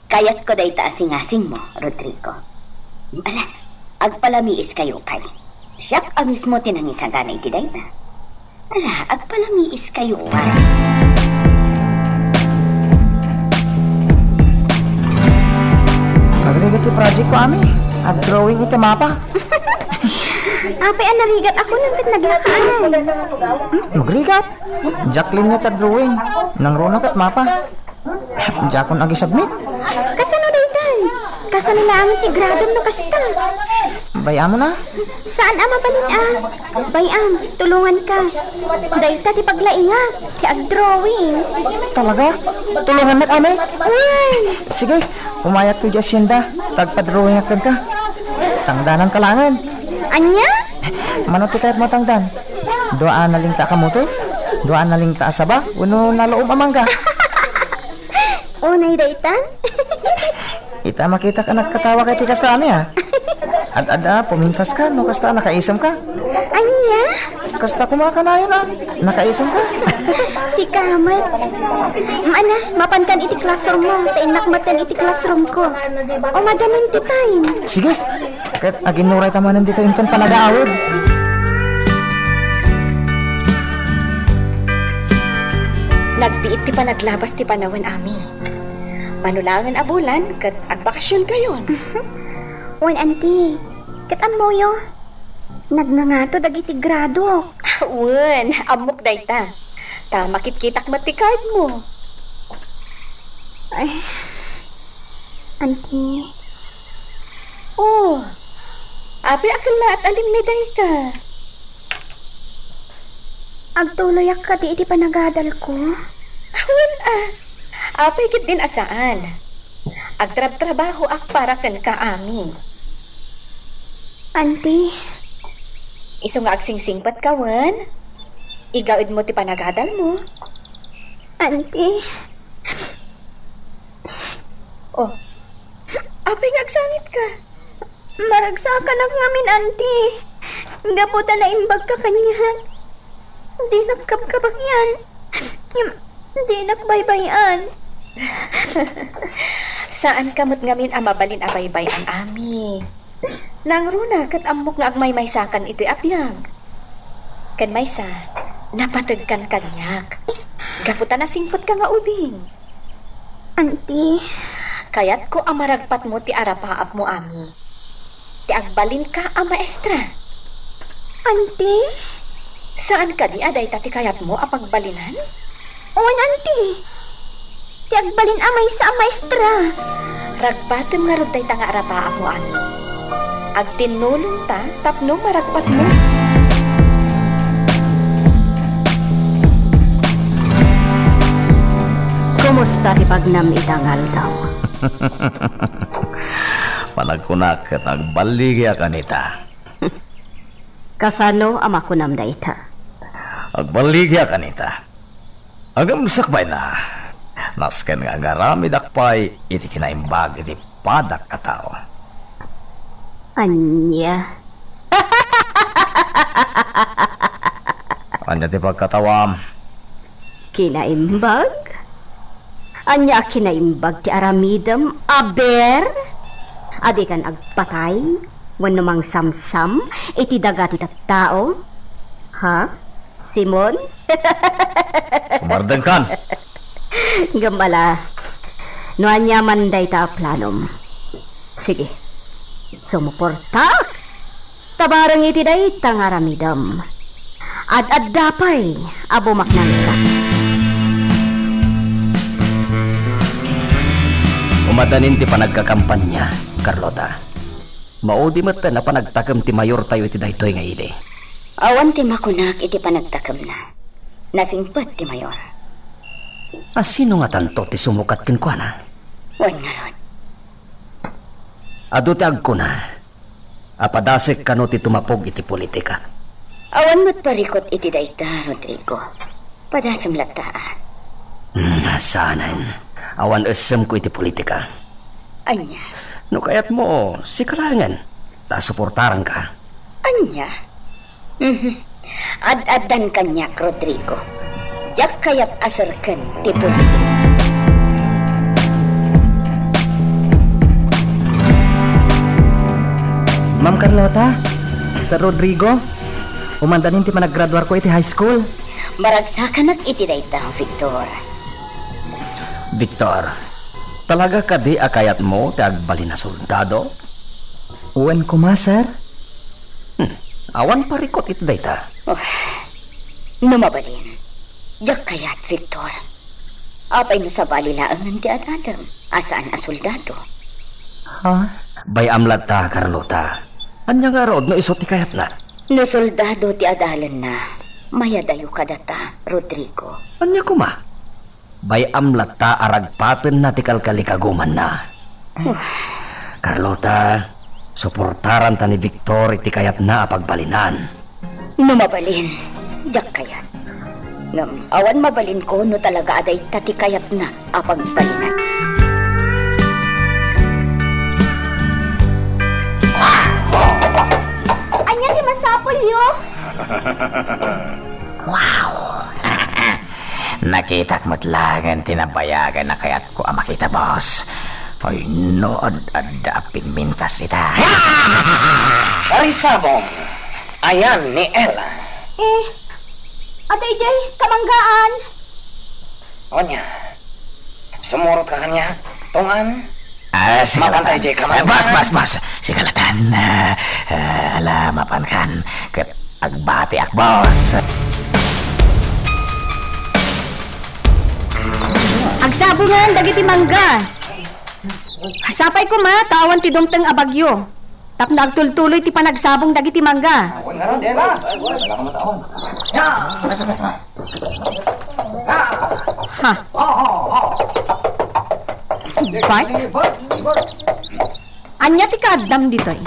Kayatko dayta a singasingmo, Rodrigo. Ala, agpalamiiskayo pay. Siak a mismo ti nangisagana iti dayta. Ala, agpalamiiskayo pay. Agrigat ti project ko, ami. Ag-drawing iti mapa. Apay a narigat ako nang ket naglakaay. Hmm, nagrigat? Jacqueline nga ta drawing. Nangruna ket mapa. Diakon agi-submit. Kasano daytan? Kasano laeng ti gradom no kasta? Bay-am na. Saan a mabalin a? Bay-am, tulonganka. Dayta ti paglaingak, ti ag-drawing. Talaga? Tulongannak, ami? Wen. Sige, umayakto idiay asyenda, ta agpa-drawingak kenka. Tangdananka laengen. Ania? Mano ti kayatmo a tangdan? Dua a nalingka a kamote? Dua a nalingka a saba? Wenno nalaom a mangga? Unay daytan? Ita, makitak a nagkatawa ka iti kasta, Ami, a. Ad-adda, pumintas ka, no kasta, nakaisem ka. Ania? Kasta koma kanayon, a. Nakaisem ka. Sika met. Maala, mapankan iti classroom mo, ta innak metten iti classroom ko. O, madanin ti time. Sige. Ket aginnuray ta manen ditoy inton panagaawid. Nagbiit ti panaglabas ti panawen, Ami. Mano laengen a bulan ket agbakasionkayon. Wen, Auntie. Ket ammoyo, nagngangato dagiti gradok. Wen, ammok dayta. Ta makitkitak met ti card mo. Ay, Auntie. Oh, apay a kellaat a limmi dayta? Agtuloyak kadi iti panagadalko? Wen a, apay ketdin a saan? Agtrabtrabahoak para kenka, Ami. Auntie. Isu nga agsingsingpetka wen? Igaedmo ti panagadalmo. Auntie. Oh, apay nga agsangitka? Maragsakanak ngamin, Auntie. Gapu ta naimbagka kaniak. Dinak kabkabagian. Ngem dinak baybay-an. Saanka met ngamin a mabalin a baybay-an, Ami. Nangruna ket ammok nga agmaymaysakan itoy a biag. Ken maysa, napategkan kaniak. Gapu ta nasingpetka nga ubing. Auntie. Kayatko a maragpatmo ti arapaapmo, Ami. Ti agbalinka a maestra. Auntie? Saan kadi a dayta ti kayatmo a pagbalinan? Wen, Auntie. Ti agbalin a maysa a maestra. Ragpatem ngarud dayta nga arapaapmo, Ami. Agtinnulongta tapno maragpatmo. Kumusta ti pagnam ita nga aldaw? Panagkunak ket agballigiak a nita. Kasano a makunam dayta? Agballigiak a nita. Agumsak pay na. Nasken nga agaramidak pay iti kinaimbag iti padak a tao. Ania? Ania ti pagkatawam? Kinaimbag? Ania a kinaimbag ti aramidem, aber? A dikan agpatay wenno mangsamsam iti daga ti tattao? Ha? Simon? Sumardengkan. Ngem ala, no aniaman dayta a planom. Sige, sumuportaak. Ta bareng iti dayta nga aramidem, ad-adda pay a bumaknangka. Umadanin ti panagkakampanya, Carlota. Maudi metten a panagtakem ti mayortayo iti daytoy nga ili. Awan ti makunak iti panagtakemna. Nasingpet ti mayor. A sino ngatanto ti sumukat kenkuana? Wen ngarud. Adu ti agkuna a padasek kano ti tumapog iti politika. Awan met parikut iti dayta, Rodrigo. Padasem latta a. Hmm, saanen. Awan essemko iti politika. Ania? No kayatmo, sika laengen. Ta suportaranka. Ania? Mhm. Ad-addan kaniak, Rodrigo. Diak kayat a serken ti politika. Ma'am Carlota, Sir Rodrigo, umadanin ti panaggraduarko iti high school. Maragsakanak iti dayta, Victor. Victor, talaga kadi a kayatmo ti agbalin a soldado? Wen koma, sir. Hmm, awan parikut iti dayta. Oh, no mabalin, diak kayat, Victor. Apay no sabali laengen ti ad-adem a saan a soldado? Ha? Bay-am latta, Carlota. Ania ngarud no isu ti kayatna? No soldado ti adalanna, mayadayo kadata, Rodrigo. Ania koma? Bay-am latta a ragpatenna ti kalkalikagumanna. Carlota, suportaranta ni Victor iti kayatna a pagbalinan. No mabalin, diak kayat. Ngem awan mabalinko no talaga a dayta ti kayatna a pagbalinan. Wow! Nakitak met laeng ti nabayagan a kayatko a makita, boss. Ay, no, ad- adda a pigmintas ita. Karisabong, ayan ni Ella. Eh, adda idiay kamanggaan. Onya, sumurot ka kaniak, Tong-an? Ah, sige, mapan tayo, Latan. Jay, kamanggaan. Eh, boss, boss, boss. Sige, Latan. Ah, ah, ala, mapan kan. Ket agbatiak, boss. Agsabongan dagiti mangga. Sapay koma, ta awan ti dumteng a bagyo. Tapno agtultuloy ti panagsabong dagiti mangga. Ha? Bart? Ania ti kaaddam ditoy?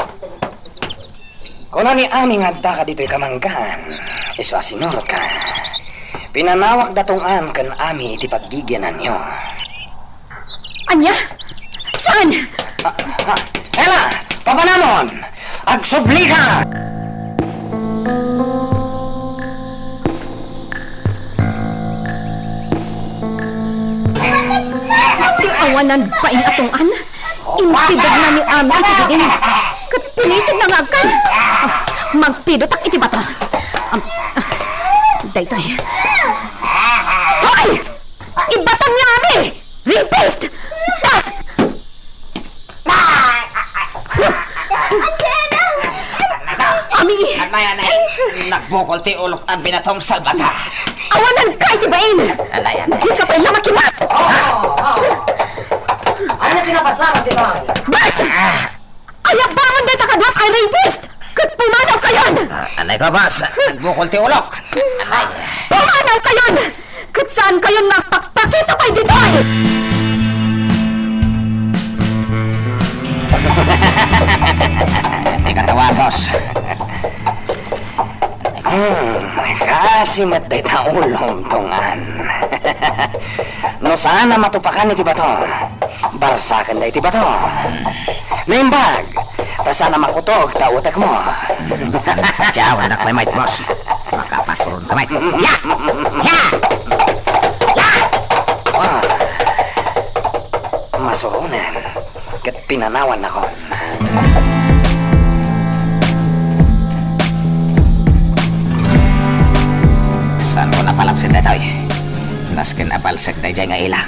Kuna ni Ami nga adda ka ditoy kamanggaan, isu a sinurotka. Pinanawak da Tong-an ken Ami iti paggigiananyo. Ania? Saan? Ah, ah, Ella, papanamon! Agsublika! Ti awanan bain a Tong-an, intidegna ni Ami iti diding. Ket pinitedna nga agkan. Magpidotak iti bato. Am, daytoy. Hoy! Ibaton ni Ami! Rapist! Ah! Ami! Anay, anay. Nagbukol ti ulok a binatom, salbata. Awananka iti bain! Anay, anay. Dika pay la makibat! Ania ti napasamak ditoy? Bart! Ah. Ayabangan dayta kaduak a rapist! Ket pumanawkayon! Ah, anay ko, boss. Nagbukol ti ulok. Anay. Pumanawkayon! Ket saankayon nga agpakpakita pay ditoy! Ikatawa, boss. Hmm, kaasi met dayta ulom, Tong-an. No saan a matupakan iti bato, barsaken dayta bato. Naimbag, ta saan a makutog ta utekmo. Diaw, anak may might, boss. Makapasuron ka, might. Ya! Ya! Ya! Ah. Masuronen. Ket pinanawannakon. Saanko napalabsen daytoy. Nasken a balsek daydiay nga ila.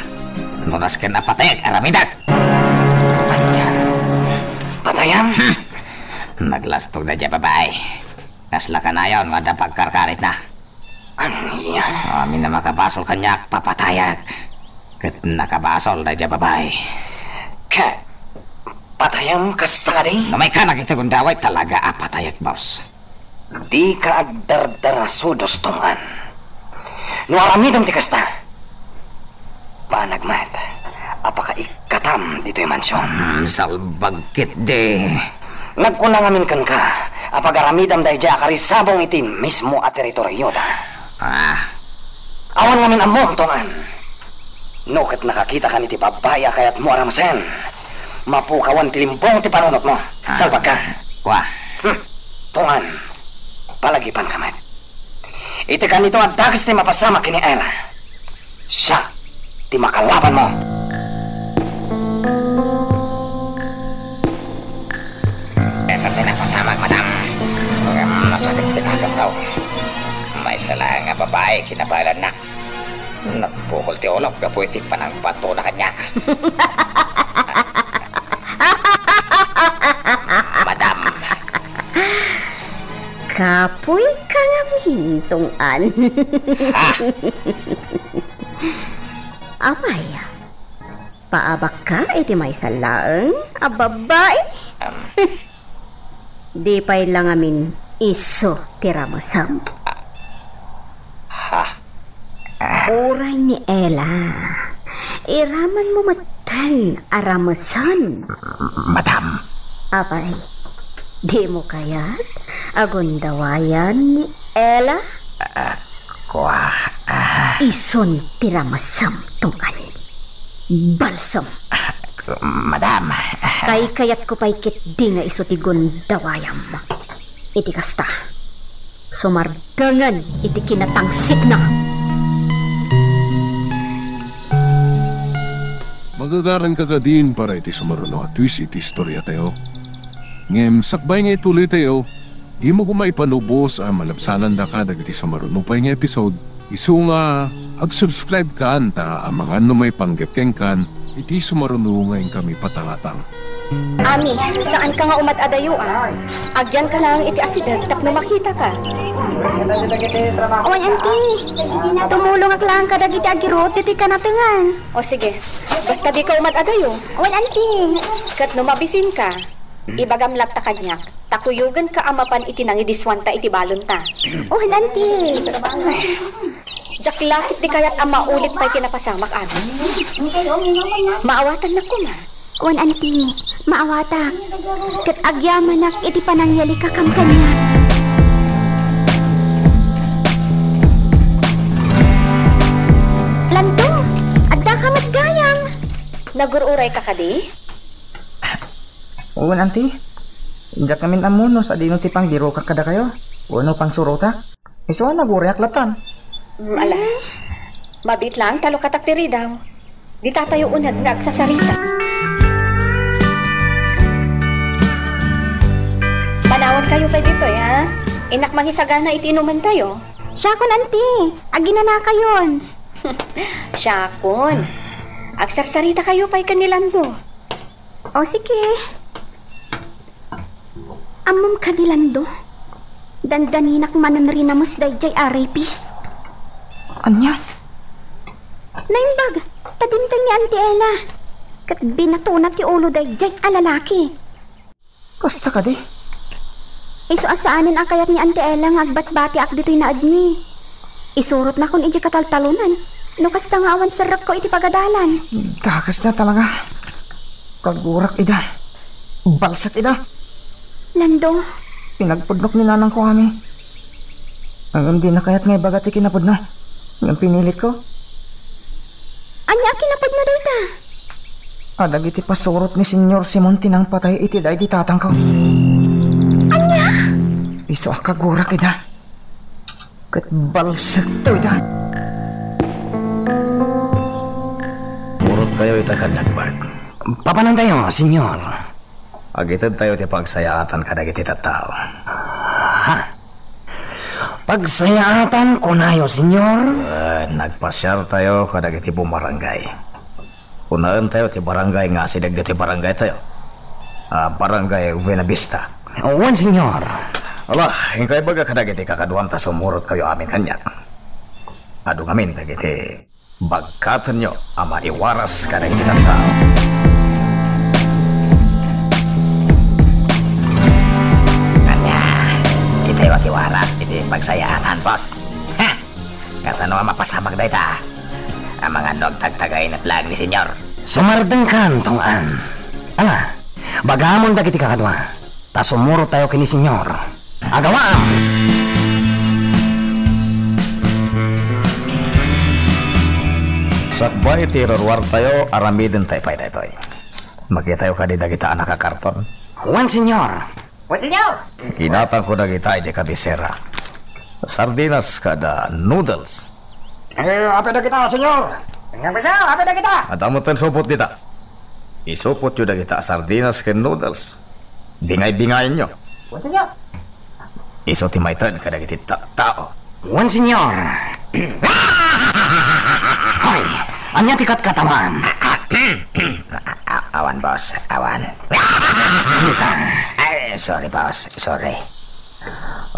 No nasken a patayek, aramidek. Ania? Patayam? Hmm. Naglastog daydiay a babai. Kasla kanayon nga adda pagkarkaritna. Ania? Amin a makabasol kaniak, papatayek. Ket nakabasol daydiay a babai. Ket patayam kasta kadi? No maikanak iti gundaway, talaga a patayek, boss. Dika agdardarasudos, Tong-an. No aramidem ti kasta, banag met a pakaikkatam ditoy mansion. Hmm, salbag ketdi. Nagkuna ngamin kenka a pagaramidam daydiay a karisabong iti mismo a teritorioda. Ah. Awan ngamin ammom, Tong-an. No ket nakakitakan iti babbai a kayatmo a ramesen, mapukawan ti limbong ti panunotmo. Ah. Salbagka. Kua. Hmm. Tong-an, palagipanka met. Iti kanito a dakes ti mapasamak ken ni Ella. Siak ti makalabanmo. Dayta ti napasamak, madam. Ngem nasakit ti naganko. Maysa laeng a babai kinabaelannak. Nagbukol ti ulok gapu iti panangbatona kaniak. Madam. Kapuy ka ngamin, Tong-an. Ah! Apay, paabakka iti maysa laeng a babbai? Am. Di pay la ngamin isu ti ramesem. Ah. Ha? Uray ni Ella, iramanmo metten a ramesen. Madam. Apay, dimo kayat a gundawayan ni Ella? Ah, kua, ah. Isun ti ramesem, Tong-an. Balsem. Ah, madam. Kaykayatko pay ketdi nga isu ti gundawayam. Iti kasta, Sumardeng iti kinatangsitna. Magagaranka kadin para iti sumaruno a twist iti istoriatayo. Ngem sakbay nga ituloytayo, dimo koma ipanubos a malabsanandaka dagiti sumaruno pay nga episode. Isu nga ag-subscribe-kan ta amangan no maipanggep kenkan iti sumaruno nga inkami patangatang. Ami, saanka nga umad-adayo, a? Agyanka laeng iti asideg tapno makitaka. Wen, anti. Tumulongak laeng kadagiti agirut ditoy kanatengan. O sige, basta dika umad-adayo. Wen, anti. Ket no mabisinka, ibagam latta kaniak, ta kuyogenka a mapan iti nangidiswanta iti balonta. Wen, anti. Diak la ket di kayat a maulit pay ti napasamak, Ami. Maawatannak koma. Wen, anti, maawatak. Ket agyamanak iti panangyalika kam kaniak. Lando, addaka met gayam. Nagur-urayka kadi? Wen, anti. Diak ngamin ammo no sadino ti pangbirokak kadakayo wenno pangsurotak. Isu a naguriak latan. Mm, ala. Mabiit laeng ta lukatak ti ridaw. Ditatayo uneg nga agsasarita. Manawankayo pay ditoy, ha? Innak mangisagana iti inumantayo. Siakon, anti. Aginanakayon. Siakon. Agsarsaritakayo pay ken ni Lando. O, sige. Ammom kadi, Lando? Dandaninak manen rinames daydiay a rapist. Ania? Naimbag, ta dimteng ni Auntie Ella. Ket binatona ti ulo daydiay a lalaki. Kasta kadi? Isu a saanen a kayat ni Auntie Ella nga agbatbatiak ditoy naedmi. Isurotnakon idiay kataltalonan, no kasta nga awan serrekko iti pagadalan. Dakesna talaga. Kagurak ida. Balsek ida. Lando. Pinagpudnok ni nanangko, Ami. Ngem dina kayat nga ibaga ti kinapudno. Ngem pinilitko. Ania a kinapudno dayta? Adagiti pasurot ni Señor Simon ti nangpatay iti daydi tatangko. Ania? Isu a kagurak ida. Ket balsekto ida. Urotkayo ita kaniak, Bart. Papanantayo, Señor? Agitedtayo ti pagsayaatan kadagiti tattao. Ha? Pagsayaatan, kunayo, Señor? Wen, nagpasiartayo kadagiti bumarangay. Punaentayo ti barangay nga asideg ditoy barangaytayo, a Barangay Buenavista. Wen, Señor. Ala, inka ibaga kadagiti kakaduam ta sumurotkayo amin kaniak. Adu ngamin dagiti bagkatenyo a maiwaras kadagiti tattao. Ania, ditayo agiwaras iti pagsayaatan, boss. Ha! Kasano a mapasamak dayta? Amangan no agtagtagaynet laeng ni Señor. Sumardengkan, Tong-an. Ala, bagamon dagiti kakadua, ta sumurottayo ken ni Señor. Agawaam! Sakbay ti iruruartayo, aramidentayo pay daytoy. Makitayo kadi dagita a nakakarton? Wen, Señor. Wen, Señor. Kinatangko dagita idiay kabisera. Sardinas kada noodles. Eh, apay dagita, Señor? Ngem, Señor, apay dagita? Adda metten supot dita. Isupotyo dagita a sardinas ken noodles. Bingay-bingayenyo. Wen, Señor. Isu ti maiten kadagiti ta-, tao. Wen, Señor. Hoy, ania ti katkatawaam? A-, a-, awan, boss. Awan. Ay, sorry, boss. Sorry.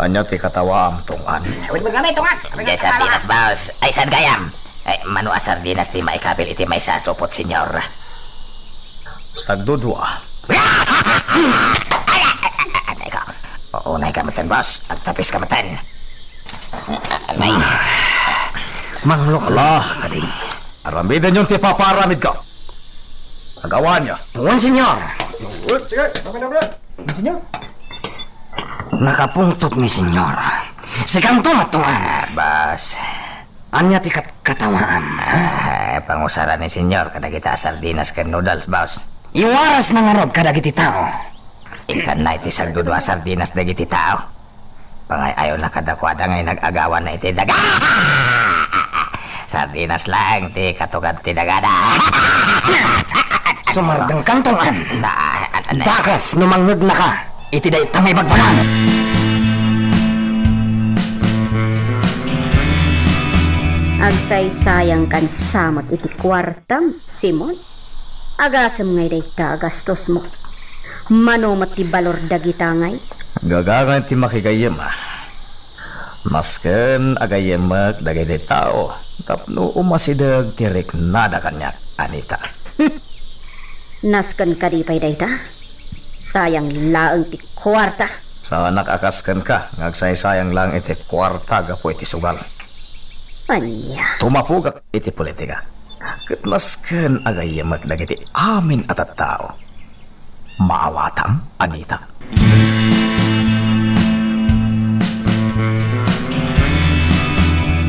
Ania ti katawaam, Tong-an? Wen, wen, wen, Tong-an. Diay sardinas, boss. Ay, saan gayam? Ay, mano a sardinas ti maikabil iti maysa a supot, Señor? Sagdudua. Anay ka. Unay ka metten, boss. Agtapis ka metten. Anay. Mangluklok kadi. Aramidenyon ti ipapaaramidko. Agawaanyo. Wen, Señor. Wen, sige. Wen, Señor. Nakapungtot ni Señor. Sikanto met, Tong-an. Ah, boss. Ania ti kat-, katawaam? Ah, pangusaran ni Señor kadagita a sardinas ken noodles, boss. Iwarasna ngarud kadagiti tao. Ikkanna iti sagdudua a sardinas dagiti tao. Pangay-ayo na kadakuada nga inag-agawan na iti daga. Sardinas lang ti katugad ti dagada. Sumardeng kantongan. Na, an-, an-, Dakas no mangngegna ka iti dayta nga ibagbaga. Agsaysayang kan samot iti kuartam, Simon. Agasem ngay dayta a gastosmo. Mano met ti balor dagita ngay? Gagangay ti makigayyem, a. Nasken a gayyemek dagiti tao tapno umasideg ti riknada kaniak, Anita. Nasken kadi pay dayta? Sayang laeng ti kuarta. Saanak a kas kenka nga agsaysayang laeng iti kuarta gapu iti sugal. Ania? Tumapugak iti politika. Ket nasken a gayyemek dagiti amin a tattao. Maawatam, Anita.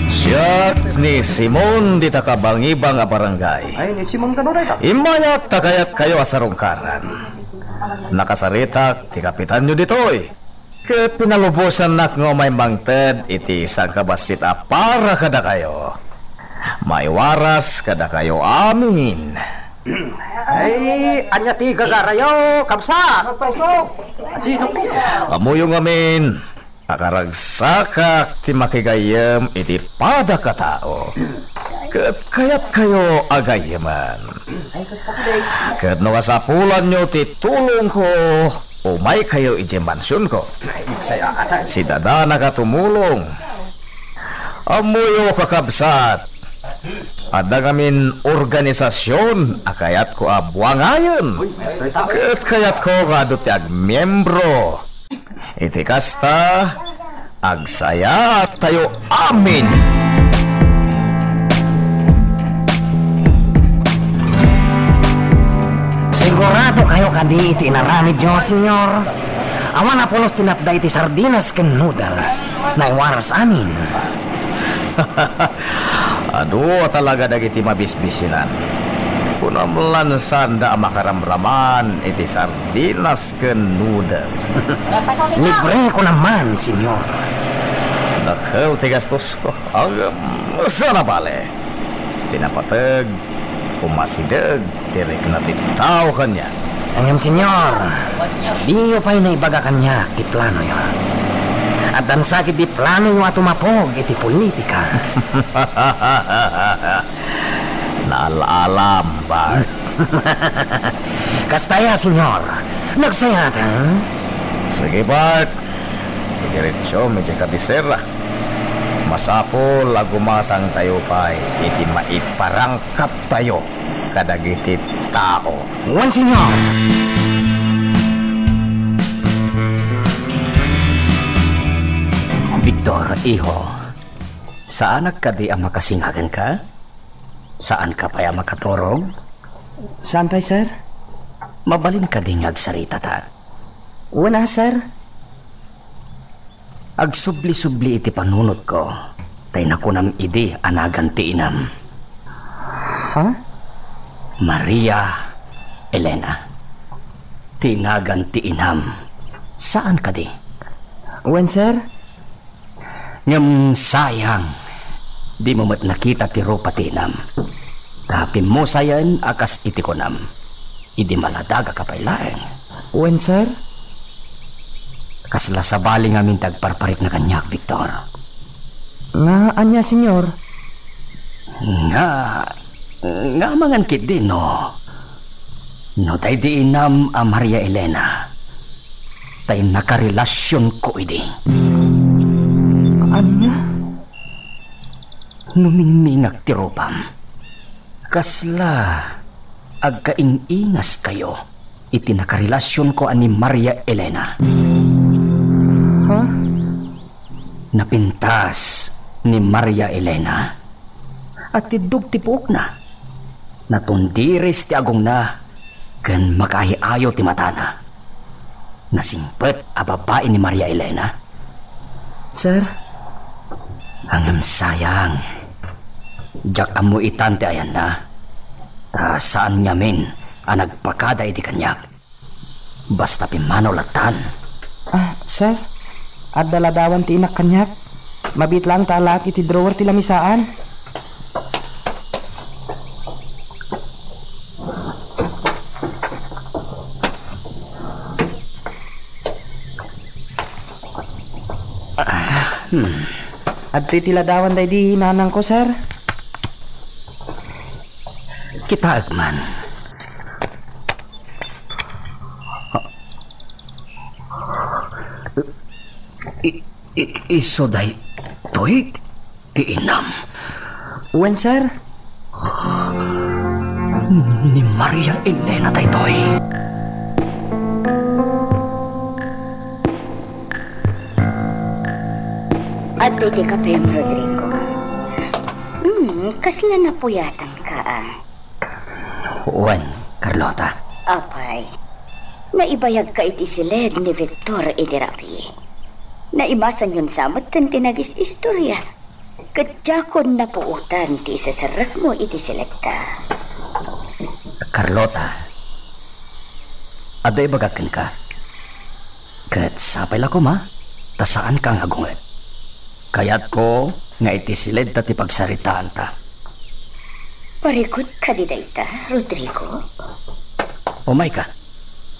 Siak ni Simon dita kabangibang a barangay. Ay, ni Simon kano dayta? Immayak ta kayatkayo a sarungkaran. Nakasaritak ti kapitanyo ditoy. Ket pinalubosannak nga umay mangted iti sangkabassit a para kadakayo. Maiwaras kadakayo amin. Ay, ania ti gagarayo, kabsat? Sino? Ammoyo ngamin, nakaragsakak ti makigayyem iti padak a tao. Ket kayatkayo a gayyemen. Ket no kasapulanyo ti tulongko, umaykayo idiay mansionko. Sidadanaka tumulong. Ammoyo, kakabsat, adda ngamin organisasion a kayatko a buangayen. Ket kayatko nga adu ti agmiembro. Iti kasta, agsayaattayo amin. Sigurado kayo kadi iti inaramidyo, Senyor? Awan a pulos ti natda iti sardinas ken noodles. Naiwaras amin. Adu talaga dagiti mabisbisinan. Kunam lan saanda a makaramraman iti sardinas ken noodles. Libre ko naman, Senyor. Dakkel ti gastosko. Agam, sana bale. Ti napateg, umasideg ti rikna ti tao kaniak. Ngem, Senyor, diyo pay naibaga kaniak ti planoyo. Addan sakit ti planoyo a tumapog iti politika. Naal-alam, Bart. Kasta ya, Senyor. Nagsayatan? Sige, Bart. Idiretsom iti kabisera. Masapul a gumatangtayo pay iti maiparangkaptayo kadagiti tao. Wen, Senyor. Victor, iho, saanak kadi a makasingaganka? Saanka pay a makaturong? Saan pay, sir? Mabalin kadi nga agsaritata? Wen a, sir. Agsubli-subli iti panunotko, tay nakunam idi a nagan ti inam. Ha? Maria Elena. Ti nagan ti inam. Saan kadi? Wen, sir. Ngem sayang, dimo met nakita ti rupa ti inam. Ta pimmusayen a kas iti kunam, idi maladagaka pay laeng. Wen, sir? Kasla sabali ngamin ti agparparikna kaniak, Victor. Nga ania, Senyor? Nga, nga amangan ketdi no, no daydi inam a Maria Elena, tay nakarelasionko idi. Ania? Numingmingak ti rupam. Kasla agkaing-ingaskayo iti nakarelasionko a ni Maria Elena? Ha? Napintas ni Maria Elena. Atiddog ti puokna. Natundiris ti agongna ken makaayo-ayo ti matana. Nasingpet a babai ni Maria Elena. Sir? Ngem sayang. Diak ammo itan ti ayanna. Ta saan ngamin a nagpakada idi kaniak. Basta pimmanaw lattan. Ah, sir? Adda ladawan ti inak kaniak. Mabiit laeng ta alaek iti drawer ti lamisaan. Ah, hmm. Adtoy ti ladawan daydi nanangko, sir. Kitaek man. I-, i-, isu daytoy ti inam. Wen, sir. Ni Maria Elena daytoy. Adtoy ti kapem, Rodrigo. Hmm, kasla napuyatanka, a. Wen, Carlota. Apay, naibayagka iti siled ni Victor idi rabii. Naimasanyon sa metten ti nagis-istoria. Ket diakon napuotan ti iseserrekmo iti siledta. Carlota, adda ibagak kenka. Ket sapay la koma, ta saanka nga agunget. Kayatko nga iti siledta ti pagsaritaanta. Parigot kadi dayta, Rodrigo? Umayka,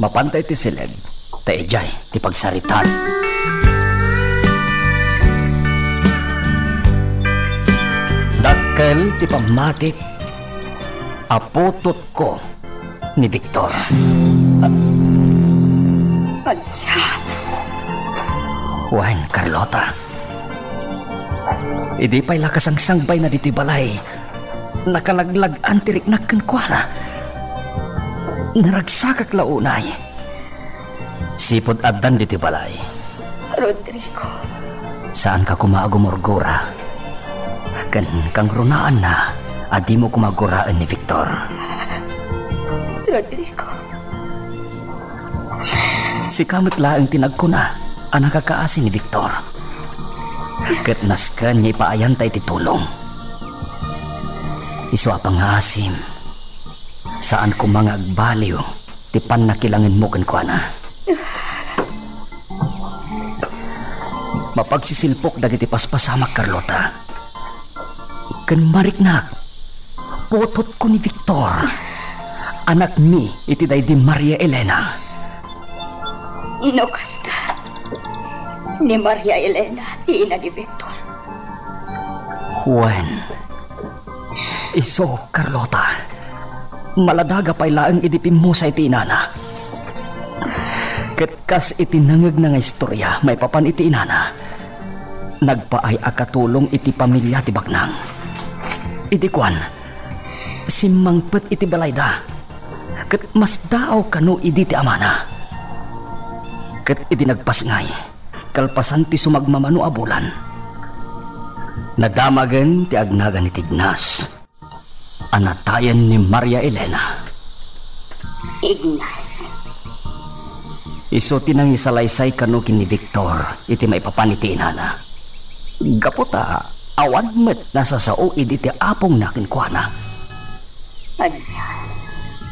mapanta iti siled, ta idiay ti pagsaritaan. Dakkel ti pammatik a putotko ni Victor. Ania? Wen, Carlota. Idi pay la kasangsangbayna ditoy balay, nakalaglag-an ti riknak kenkuana. Naragsakak la unay. Sipud addan ditoy balay. Rodrigo. Saanka koma a gumurgura. Ken kangrunaanna a dimo koma guraen ni Victor. Rodrigo. Sika met laeng ti nagkuna a nakakaasi ni Victor. Ket nasken nga ipaayanta iti tulong. Isu a pangaasim, saan koma nga agbaliw ti pannakilangenmo kenkuana. Mapagsisilpok dagiti paspasamak, Carlota. Ken mariknak, putotko ni Victor. Anakmi iti daydi Maria Elena. No kasta, ni Maria Elena ti ina ni Victor. Wen, isu, Carlota, maladaga pay laeng idi pimmusay ti inana. Ket kas iti nangegna nga istoria maipapan iti inana, nagpaay a katulong iti pamilia ti baknang. Idi kuan, simmangpet iti balayda, ket masdaaw kano idi ti amana. Ket idi nagpasngay, kalpasan ti sumagmamano a bulan, nadamagen ti agnagan iti Ignas a natayen ni Maria Elena. Ignas. Isu ti nangisalaysay kano ken ni Victor iti maipapan iti inana. Gapu ta awan met nasasao idi ti apongna kenkuana. Ania?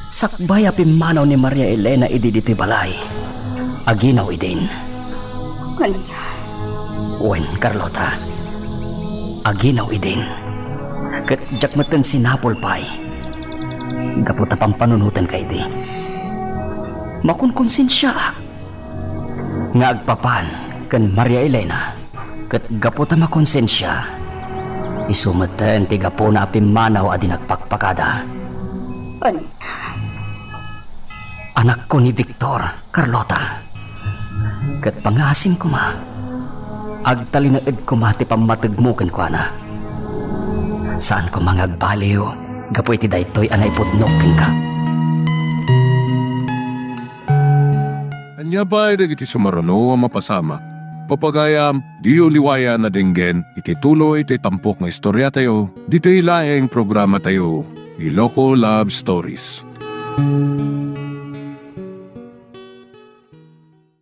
Sakbay a pimmanaw ni Maria Elena idi ditoy balay, aginaw idin. Ania? Wen, Carlota, aginaw idin. Ket diak metten sinapul pay. Gapu ta pampanunotenka idi, makonkonsensiaak nga agpapan ken Maria Elena. Ket gapu ta makonsensia, isu metten ti gapuna a pimmanaw a di nagpakpakada. Ania? Anakko ni Victor, Carlota. Ket pangaasim koma, agtalinaed koma ti pammategmo kenkuana. Saan koma nga agbaliw gapu iti daytoy a naipudno kenka. Ania pay dagiti sumaruno a mapasamak? Pagayam, diyo liwayan a denggen iti tuloy ti tampok nga istoriatayo, ditoy laeng programatayo, Iloko Love Stories.